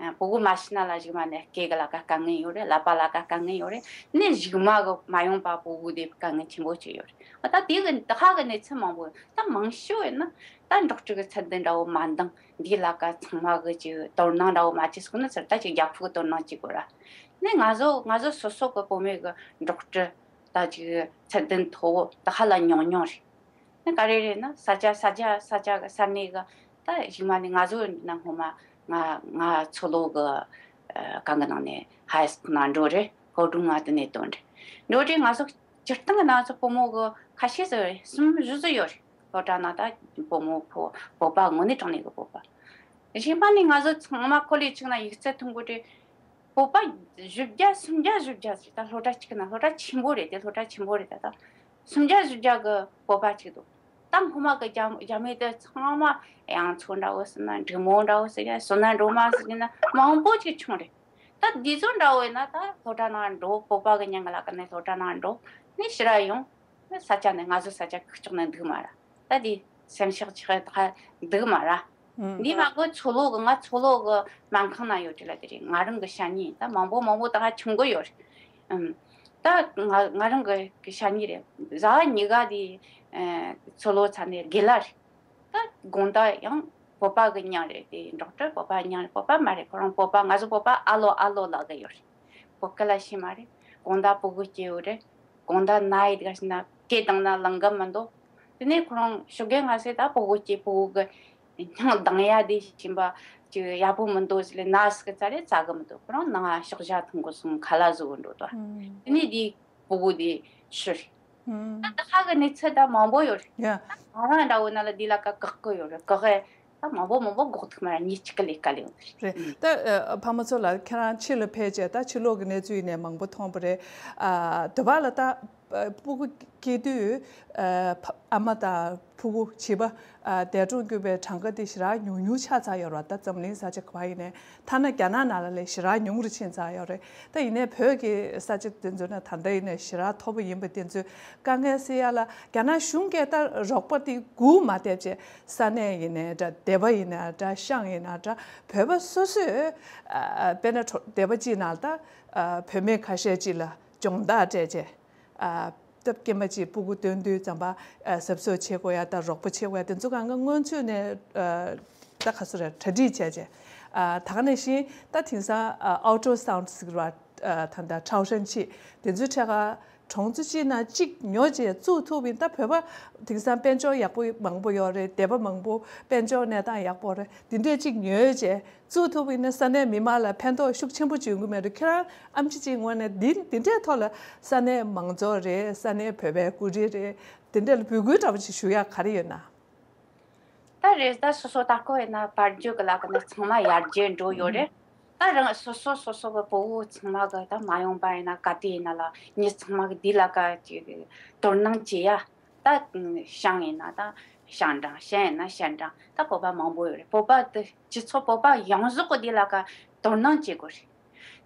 ཨ། སྤུ་གུ་མ་ཤི་ན་ལ་གཞུག་མ་ནས་སྐེ་གི་ལ་ཀ་དཀའ་ངལ་ཡོད་རེད། ཀླད་པ་ལ་ཀ་དཀའ་ངལ་ཡོད་རེད། ནས་གཞུག་མ་གི་མ་ཡོང་པ་སྤུ་གུ་དེ་དཀའ་ངལ་ཆེན་པོ་ཅིག་ཡོད་རེད། ད་དེ་གི་ད་ཧ་གི་གནས་ཚུལ་མང་པོ་ཡོད། ད་མང་ཤོས་ཡིན་ན་ད་འབྲོག་ཁྲི་གི་ཚད་ལྡན་འདྲ་བོ་མ་འདང་། འདི་ལ་ཀ་ཚང་མ་གི་ཅིག་དོ་སྣང་འདྲ་བོ་མ་བྱེད་སོང་ན་ཟེར། ད་ཅིག་རྒྱལ་ཁབ་གི་དོ་སྣང་བྱེད་དགོས་ར། ནས་ང་ཚོ་ང་ཚོ་སོ་སོ་གི་བུད་མེད་གི་འབྲོག་ཁྲི་ད་ཅིག་ཚད་ལྡན་མཐོ་བོ་ད་ཧ་ལ་ཉུང་ཉུང་རེད། ནི་ག་རེ་རེད་ན་ས་ཆ་ས་ཆ་ས་ཆ་གི་ས་གནས་གི་ད་གཞུག་མ་ནི་ང་ཚོ་ནང་སྔོན་མ་ང་ང་མཚོ་ལྷོ་གི་ཨ་གང་གི་ནང་ནས་ཧའི་སི་ཁུལ་ནང་འགྲོ་རེད། ཧོ་ཀྲུང་ང་དེ་ནས་ཐོན་རེད། འགྲོ་རེད། ང་ཚོ་སྤྱིར་བཏང་གི་ན་ཚོ་བུ་མོ་གི་ཁ་ཤས་ཟིག་རེད། གསུམ་བཞི་ཟིག་ཡོད་རེད། སློབ་གྲྭ་ནང་ད་བུ་མོ་བོ་བོད་པ་དངོས་གནས་དྲང་གནས་གི་བོད་པ། གཞན་པ་ནི་ང་ཚོ་ཚང་མ་ཁོ་ལས་ཆུང་ན་ཡིག་ཚད་མཐོན་པོ་རེད། བོད་པ་བཞི་བརྒྱ་སུམ་བརྒྱ་བཞི་བརྒྱ་ཟིག་ད་སློབ་གྲྭ་གཅིག་ན་སློབ་གྲྭ་ཆེན་པོ་རེད་དེ། སློབ་གྲྭ་ཆེན་པོ་རེད་ད། ད་སུམ་བརྒྱ་བཞི་བརྒྱ་གི་བོད་པ་གཅིག་འདུག་ད་སྔོན་མ་གི་རྒྱ་རྒྱ་མི་དེ་ཚང་མ་གཡང་ཚོ་འདྲ་བོ་ཟེར་ན། འབྲི་མོ་འདྲ་བོ་ཟེར་ཡ། བསོད་ནམས་སྒྲོལ་མ་ཟེར་ན་མང་པོ་ཅིག་བྱུང་རེད། ད་འདི་ཚོ་འདྲ་བོ་ཡིན་ན་ད་སློབ་གྲྭ་ནང་འགྲོ། བོད་པ་གི་མྱིང་གི་ལ་ཀ་ནས་སློབ་གྲྭ་ནང་འགྲོ་ནས་ཕྱིར་ར་ཡོང་། ནས་ས་ཆ་ནས་ང་ཚོ་ས་ཆ་ཁག་ཅིག་ནས་འདུག་མ་ར། ད་འདི་སེམས་ཤག་ཆགས་ད་འདུག་མ་ར། ཨང་། འདི་མ་གོ་མཚོ་ལྷོ་གི་ང་མཚོ་ལྷོ་གི་སྨན་ཁང་ན་ཡོད་དེ་ལ་དེ་རེད། ང་རང་གི་ཤ་ཉེ་ད་མང་པོ་མང་པོ་ད་ཆུང་གི་ཡོད་རེད། ཨམ། ད་ང་ང་རང་གི་གི་ཤ་ཉེ་རེད། བཟའ་བ་གཉིས་ཀ་དེ་ཨ་མཚོ་ལྷོ་ཚ་ནས་དགེ་ལ་རེད། ད་དགོང་དག་ཡང་བོད་པ་གི་མྱིང་རེད་དེ། འབྲོག་སྒྲ་བོད་པ་མྱིང་རེད། བོད་པ་མ་རེད། ཁོ་རང་བོད་པ། ང་ཚོ་བོད་པ་ཨ་ལོ་ཨ་ལོ་ལབ་གི་ཡོད་རེད། བོད་སྐད་ལ་ཤེས་མ་རེད། དགོང་དག་སྤུ་གུ་སྐྱེ་ཡོད་རེད། དགོང་དག་ན་ཡི་དགའ་ཤི་ན་སྐད་བཏང་ན་ལངས་གི་མི་འདུག་དེ་ནས་ཁོ་རང་ཞོགས་ཀས་སྔ་སེ་ད་སྤུ་གུ་སྐྱེས། སྤུ་གུ་གི་སྙིང་ལྡང་ཡ་དེ་བཞིན་པ་ཅིག་ཡག་པོ་མི་འདུག་ཟེར་ལེ་ན་ཟིག་གི་ཙ་རེ་ཙ་གི་མི་འདུག་ཁོ་རང་ནང་ང་ཤོག་ཇ་འཐུང་གི་སོང་། ཁ་ལག་བཟོ་གི་འགྲོ་ད། ཨང་། དེ་ནས་དེ་སྤུ་གུ་དེ་ཤི་རེད། ཨང་། ད་ད་ཧ་གི་གནས་ཚུལ་ད་མང་པོ་ཡོད་རེད། ཡ། ད་ང་རང་འདྲ་བོ་ན་ལ་འདི་ལ་ཀ་བཀག་གི་ཡོད་རེད། བཀག་གི་ད་མང་པོ་མང་པོ་འགོག་ཐུབ་མ་རེད། ཉིན་གཅིག་གི་ལས་ཀ་ལས་ཡོང་གི་རེད། རེད། ཨང་། ད་ཨ་ཕ་མ་ཚོ་ལ་ཁྱེད་རང་ཕྱི་ལ་ཕེབས་རྗེས་ད་ཕྱི་ལོགས་ཀྱི་གནས་ཚུལ་ཡིན་ནའི་མང་པོ་མཐོང་བ་རེད། ཨ་དེ་བ་ལ་ད་ཨ་སྤུ་གུ་སྐྱེ་དུས་ཨ་ཕ་ཨ་མ་དང་ཕྲུ་གུ་བྱིས་པ་ཨ་འདས་གྲོངས་གྱུར་པའི་གྲངས་ཀ་དེ་ཞེ་དྲག་ཉུང་ཉུང་ཆགས་ཚར་ཡོད་རེད་བ། ད་འཛམ་གླིང་ས་ཆ་ག་བ་ཡིན་ནའི། ཐ་ན་རྒྱ་ནག་ནང་ལ་ལས་ཞེ་དྲག་ཉུང་རུ་ཕྱིན་ཚར་ཡོད་རེད། ད་ཡིན་ནའི་བོད་ཀྱི་ས་ཆ་དེ་ཚོ་ན་ད་ལྟ་ཡིན་ནའི་ཞེ་དྲག་མཐོ་པོ་ཡིན་པ་དེ་ཚོའི་དཀའ་ངལ་སེལ་ཡ་ལ་རྒྱ་ནག་གཞུང་གིས་ད་རོགས་པ་དེ་སྒུག་མ་བསྡད་བྱས། ས་གནས་ཡིན་ནའི་འདྲ། སྡེ་པ་ཡིན་ན་འདྲ། ཤང་ཡིན་ན་འདྲ། བོད་པ་སོ་སོས་ཨ་དཔེར་ན་གྲོ་སྡེ་པ་གཅིག་ནང་ལ་ད་ཨ་བུད་མེད་ཁ་ཤས་ཅིག་ལ་སྦྱོང་བརྡར་སྤྲད་བྱས། ཨ་སྟབས་སྐྱེས་མ་གཅིག་སྤུ་གུ་སྟོན་དུས་ཙམ་པ་ཨ་གཟབ་གཟབ་བྱེད་དགོས་ཡ་དང་རོགས་པ་བྱེད་དགོས་ཡ་དེ་ཚོ་གང་ག་སྔོན་ཚུད་ནས་ཨ་ད་ག་ཚོད་རེད། གྲ་སྒྲིག་བྱས་བྱས། ཨ་ད་ག་ནང་བཞིན་ད་དེང་སང་ཨ་ཨལ་ཊྲ་སའུན་ཌི་ཟེར་བ། ཨ་ད་ལྟ་ཁྲའོ་ཧྲན་ཆི་དེ་ཚོའི་ཕྲད་ཀ་གྲོང་ཚོ་གཅིག་ནང་གཅིག་ཉོ་བྱས་བཙུགས་ཐུབ་པ་ཡིན། ད་བོད་པ་དེང་སང་དཔལ་འབྱོར་ཡག་པོ་མང་པོ་ཡོད་རེད། སྡེ་པ་མང་པོ་དཔལ་འབྱོར་གནས་སྟངས་ཡག་པོ་རེད། དེ་འདྲས་གཅིག་ཉོས་བྱས་བཙུགས་ཐུབ་པ་ཡིན་ན་ས་གནས་མི་མང་ལ་ཕན་ཐོགས་ཤུགས་ཆེན་པོ་བྱུང་གི་མེད་རེད། ཁྱེད་རང་ཨེམ་ཆི་ཅིག་ངོས་ནས་འདི་འདི་འདྲའི་ཐོག་ལ་ས་གནས་མང་ཚོགས་རེད། ས་གནས་བོད་པའི་སྐུ་མགྲོན་རེད། དེ་འདྲ་ལ་འབོད་སྐུལ་འདྲ་པོ་ཅིག་ཞུ་ཡག་ག་རེ་ཡོད་ན། ད་རེས་ད་སོ་སོ་ད་ཁོ་ཡིན་ན་བར་བརྒྱུད་ཀྱི་ལ་ཀ་ནས་ཚང་མ་ཡར་རྒྱས་འགྲོ་ཡོད་རེད། ད་རང་སོ་སོ་སོ་སོ་གི་བུ་བོ་ཚང་མ་གི་ད་མ་ཡོང་པ་ཡིན་ན་ག་དུས་ཡིན་ན་ལ་མྱི་ཚང་མ་གི་འདི་ལ་ཀ་ཅིག་དོ་སྣང་བྱེད་ཡ། ད་ཤང་ཡིན་ན་ད་ ཞིང་ཀྲང་། གཞན་ཡིན་ན་ཞིན་ཀྲང་། ད་བོད་པ་མང་པོ་ཡོད་རེད། བོད་པ་དེ་སྤྱི་ཚོགས་བོད་པ་ཡོངས་རྫོགས་ཀྱི་འདི་ལ་ཀ་དོ་སྣང་བྱེད་དགོས་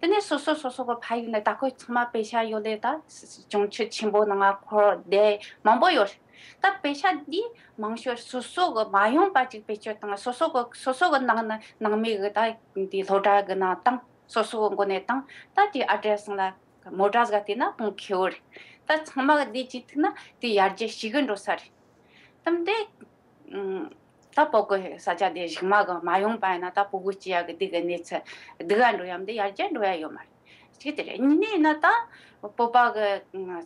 རེད། དེ་ནས་སོ་སོ་སོ་སོ་གི་ཕ་ཡུལ་ནས། ད་ཁོ་ཚང་མ་དཔེ་ཆ་ཡོད་ལེ། ད་ཅུང་ཆུ་ཆེན་པོ་ནང་ང་འཁོར་བསྡད་མང་པོ་ཡོད་རེད། ད་དཔེ་ཆ་འདི་མང་ཤོས་སོ་སོ་གི་མ་ཡོང་པ་ཅིག་བེད་སྤྱོད་བཏང་། སོ་སོ་གི་སོ་སོ་གི་ནང་ན་ནང་མི་གི་ད་འདི་སློབ་གྲྭ་གི་ནང་བཏང་། སོ་སོ་གི་མགོ་ནས་བཏང་། ད་དེ་ཨ་ཏྲེ་སང་ལ་མོ་ཊ་ཟིག་བལྟས་ན་ཁོང་ཁེ་བོ་རེད། ད་ཚང་མ་གི་འདི་ཅིག་ཐུག་ན་དེ་ཡར་རྒྱས་ཞིག་གི་འགྲོ་ས་རེད། དམ་དེ། ཨུམ། ད་བོད་གི་ས་ཆ་དེ་གཞུག་མ་གི་མ་ཡོང་པ་ཡིན་ན། ད་བོད་གི་སྤྱི་ཡ་གི་དེ་གི་གནས་ཚུལ་སྡུག་ག་འགྲོ་ཡམ་དེ་ཡར་རྒྱས་འགྲོ་ཡ་ཡོད་མ་རེད། གཅིག་དེ་རེད། གཉིས་ནས་ཡིན་ན་ད་བོད་པ་གི་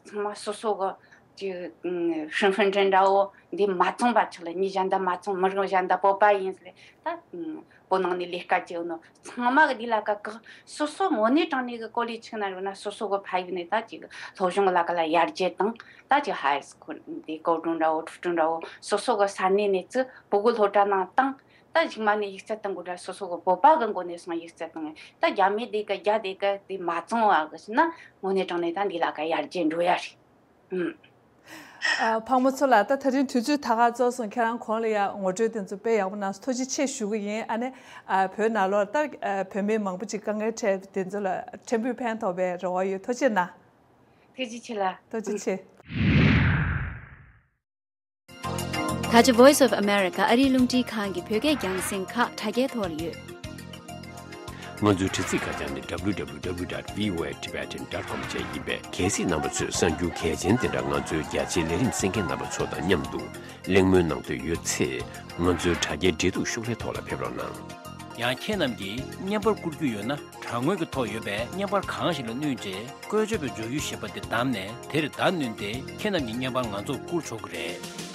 ཚང་མ་སོ་སོ་གི་ཅིག་身份证 འདྲ་བོ་འདི་མ་བཙོང་པ་ཆོག་ལ། མི་གཞན་དག་མ་བཙོང་། མི་རིགས་གཞན་དག་བོད་པ་ཡིན་ཟེར། ད་བོད་ནང་ནས་ལས་ཀ་བྱེད་ནོ་ཚང་མ་གི་འདི་ལ་ཀ་ཀ་སོ་སོ་དངོས་གནས་དྲང་གནས་གི་ཀོ་ལི་ཆིག་ན་རུ་ན། སོ་སོ་གི་ཕ་ཡུལ་ནས་ད་ཅིག་སློབ་སྦྱོང་གི་ལ་ཀ་ལ་ཡར་རྒྱས་དང་། ད་ཅིག་ཧའི་སི་ཁུལ་འདི་ཀོ་ཀྲུང་འདྲ་བོ་ཁྲུ་ཀྲུང་འདྲ་བོ་སོ་སོ་གི་ས་གནས་ནས་ཚུར་བོད་གི་སློབ་གྲྭ་ནང་བཏང་། ད་གཞུག་མ་ནས་ཡིག་ཚད་གཏོང་དགོས་འདྲ། སོ་སོ་གི་བོད་པ་གི་མགོ་ནས་སོང་ཡིག་ཚད་གཏོང་། ད་རྒྱ་མི་དེ་གི་རྒྱ་དེ་གི་དེ་མ་བཙོང་བ་གི་ཟེར་ན། དངོས་གནས་དྲང་གནས་ད་འདི་ལ་ཀ་ཡར་རྒྱས་འགྲོ་ཡ་རེད། ཨུམ། ཨ། ཕག་མོ་མཚོ་ལགས། ད་ད་རིང་དུས་ཚོད་ད་ག་རྫོགས་སོང་། ཁྱེད་རང་གོང་ལ་ཡ་ངོ་སྤྲོད་དེ་ཚོ་དཔེ་ཡག་པོ་གནང་སོང་། ཐུགས་རྗེ་ཆེ་ཞུ་གི་ཡིན། ཨ་ནི། ཨ། བོད་ནང་ལོགས་ད། ཨ། བོད་མི་མང་པོ་ཅིག་དཀའ་ངལ་འཕྲད་དེ་ཚོ་ལ་ཕྲན་བུ་ཕན་ཐོགས་པའི་རེ་བ་ཡོད། ཐུགས་རྗེ་གནང་། ཐུགས་རྗེ་ཆེ་ལགས། ཐུགས་རྗེ་ཆེ། ད་ཆ་Voice of America ཨ་རིའི་རླུང་འཕྲིན་ཁང་གི་བོད་སྐད་རྒྱང་སྲིང་ཁག་དྲ་རྒྱའི་ཐོག་ལ་ཡོད། ང་ཚོའི་དྲ་ཚིགས་ཁ་བྱང་ནི་www.voatibetan.com བཅས་ཡིན་པས། གལ་སྲིད་རྣམ་པ་ཚོས་གསར་འགྱུར་གལ་ཆེན་དེ་འདྲ་ང་ཚོའི་རྒྱ་ཆེའི་ལས་རིམ་གསན་མཁན་རྣམ་པ་ཚོ་དང་མཉམ་དུ་གླེང་མོལ་གནང་འདོད་ཡོད་ཚེ། ང་ཚོའི་དྲ་རྒྱའི་འབྲེལ་གཏུག་ཤོག་ལྷེ་ཐོག་ལ་ཕེབས་རོགས་གནང་། ཡང་ཁྱེད་རྣམས་ཀྱིས་བརྙན་པར་བསྐུར་རྒྱུ་ཡོད་ན། དྲ་ངོས་ཀྱི་ཐོག་ཡོད་པའི་བརྙན་པར་གང་ཞིག་ལ་བསྣུན་རྗེས། བཀོལ་སྤྱོད་པའི་བརྗོད་གཞི་ཞེས་པ་དེ་བདམས་ནས། དེར་བརྡ་བསྣུན་ཏེ་ཁྱེད་རྣམས་ཀྱི་བརྙན་པར་ང་ཚོར་བསྐུར་ཆོག་གི་རེད།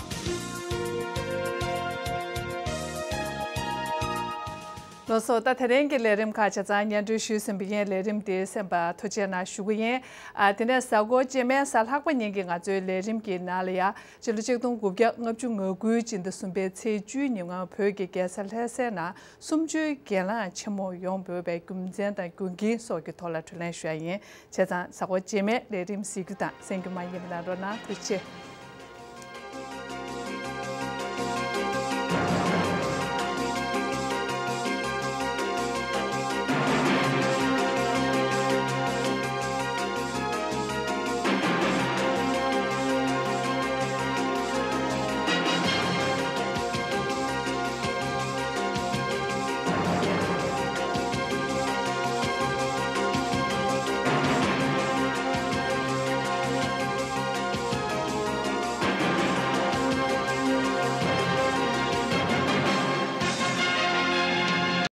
ལགས་སོ། ད་དེ་རིང་གི་ལས་རིམ་ཁག་ཆ་ཚང་སྙན་སྒྲོན་ཞུས་ཟིན་པ་ཡིན། ལས་རིམ་དེ་གསན་པར་ཐུགས་རྗེ་གནང་ཞུ་གི་ཡིན། ཨ། དེ་ནས་གཟའ་འཁོར་རྗེས་མའི་གཟའ་ལྷག་པ་ཉིན་གྱི་ང་ཚོའི་ལས་རིམ་གྱི་ནང་ལ་ཡ། སྤྱི་ལོ་ཆིག་སྟོང་དགུ་བརྒྱ་ལྔ་བཅུ་ང་དགུའི་སྤྱི་ཟླ་གསུམ་པའི་ཚེས་བཅུའི་ཉིན་ང་བོད་ཀྱི་རྒྱལ་ས་ལྷ་སའི་ནང་གསུམ་བཅུའི་སྒེར་ལངས་ཆེན་མོ་ཡོང་འབོད་པའི་རྒྱུ་མཚན་དང་རྒྱུ་རྐྱེན་སོགས་ཀྱི་ཐོག་ལ་དྲིས་ལན་ཞུ་ཡ་ཡིན། བྱས་ཙང་གཟའ་འཁོར་རྗེས་མའི་ལས་རིམ་གཟིགས་རྒྱུ་དང་གསན་རྒྱུ་མ་བསྙེལ་བ་གནང་རོགས་གནང་། ཐུགས་རྗེ་ཆེ།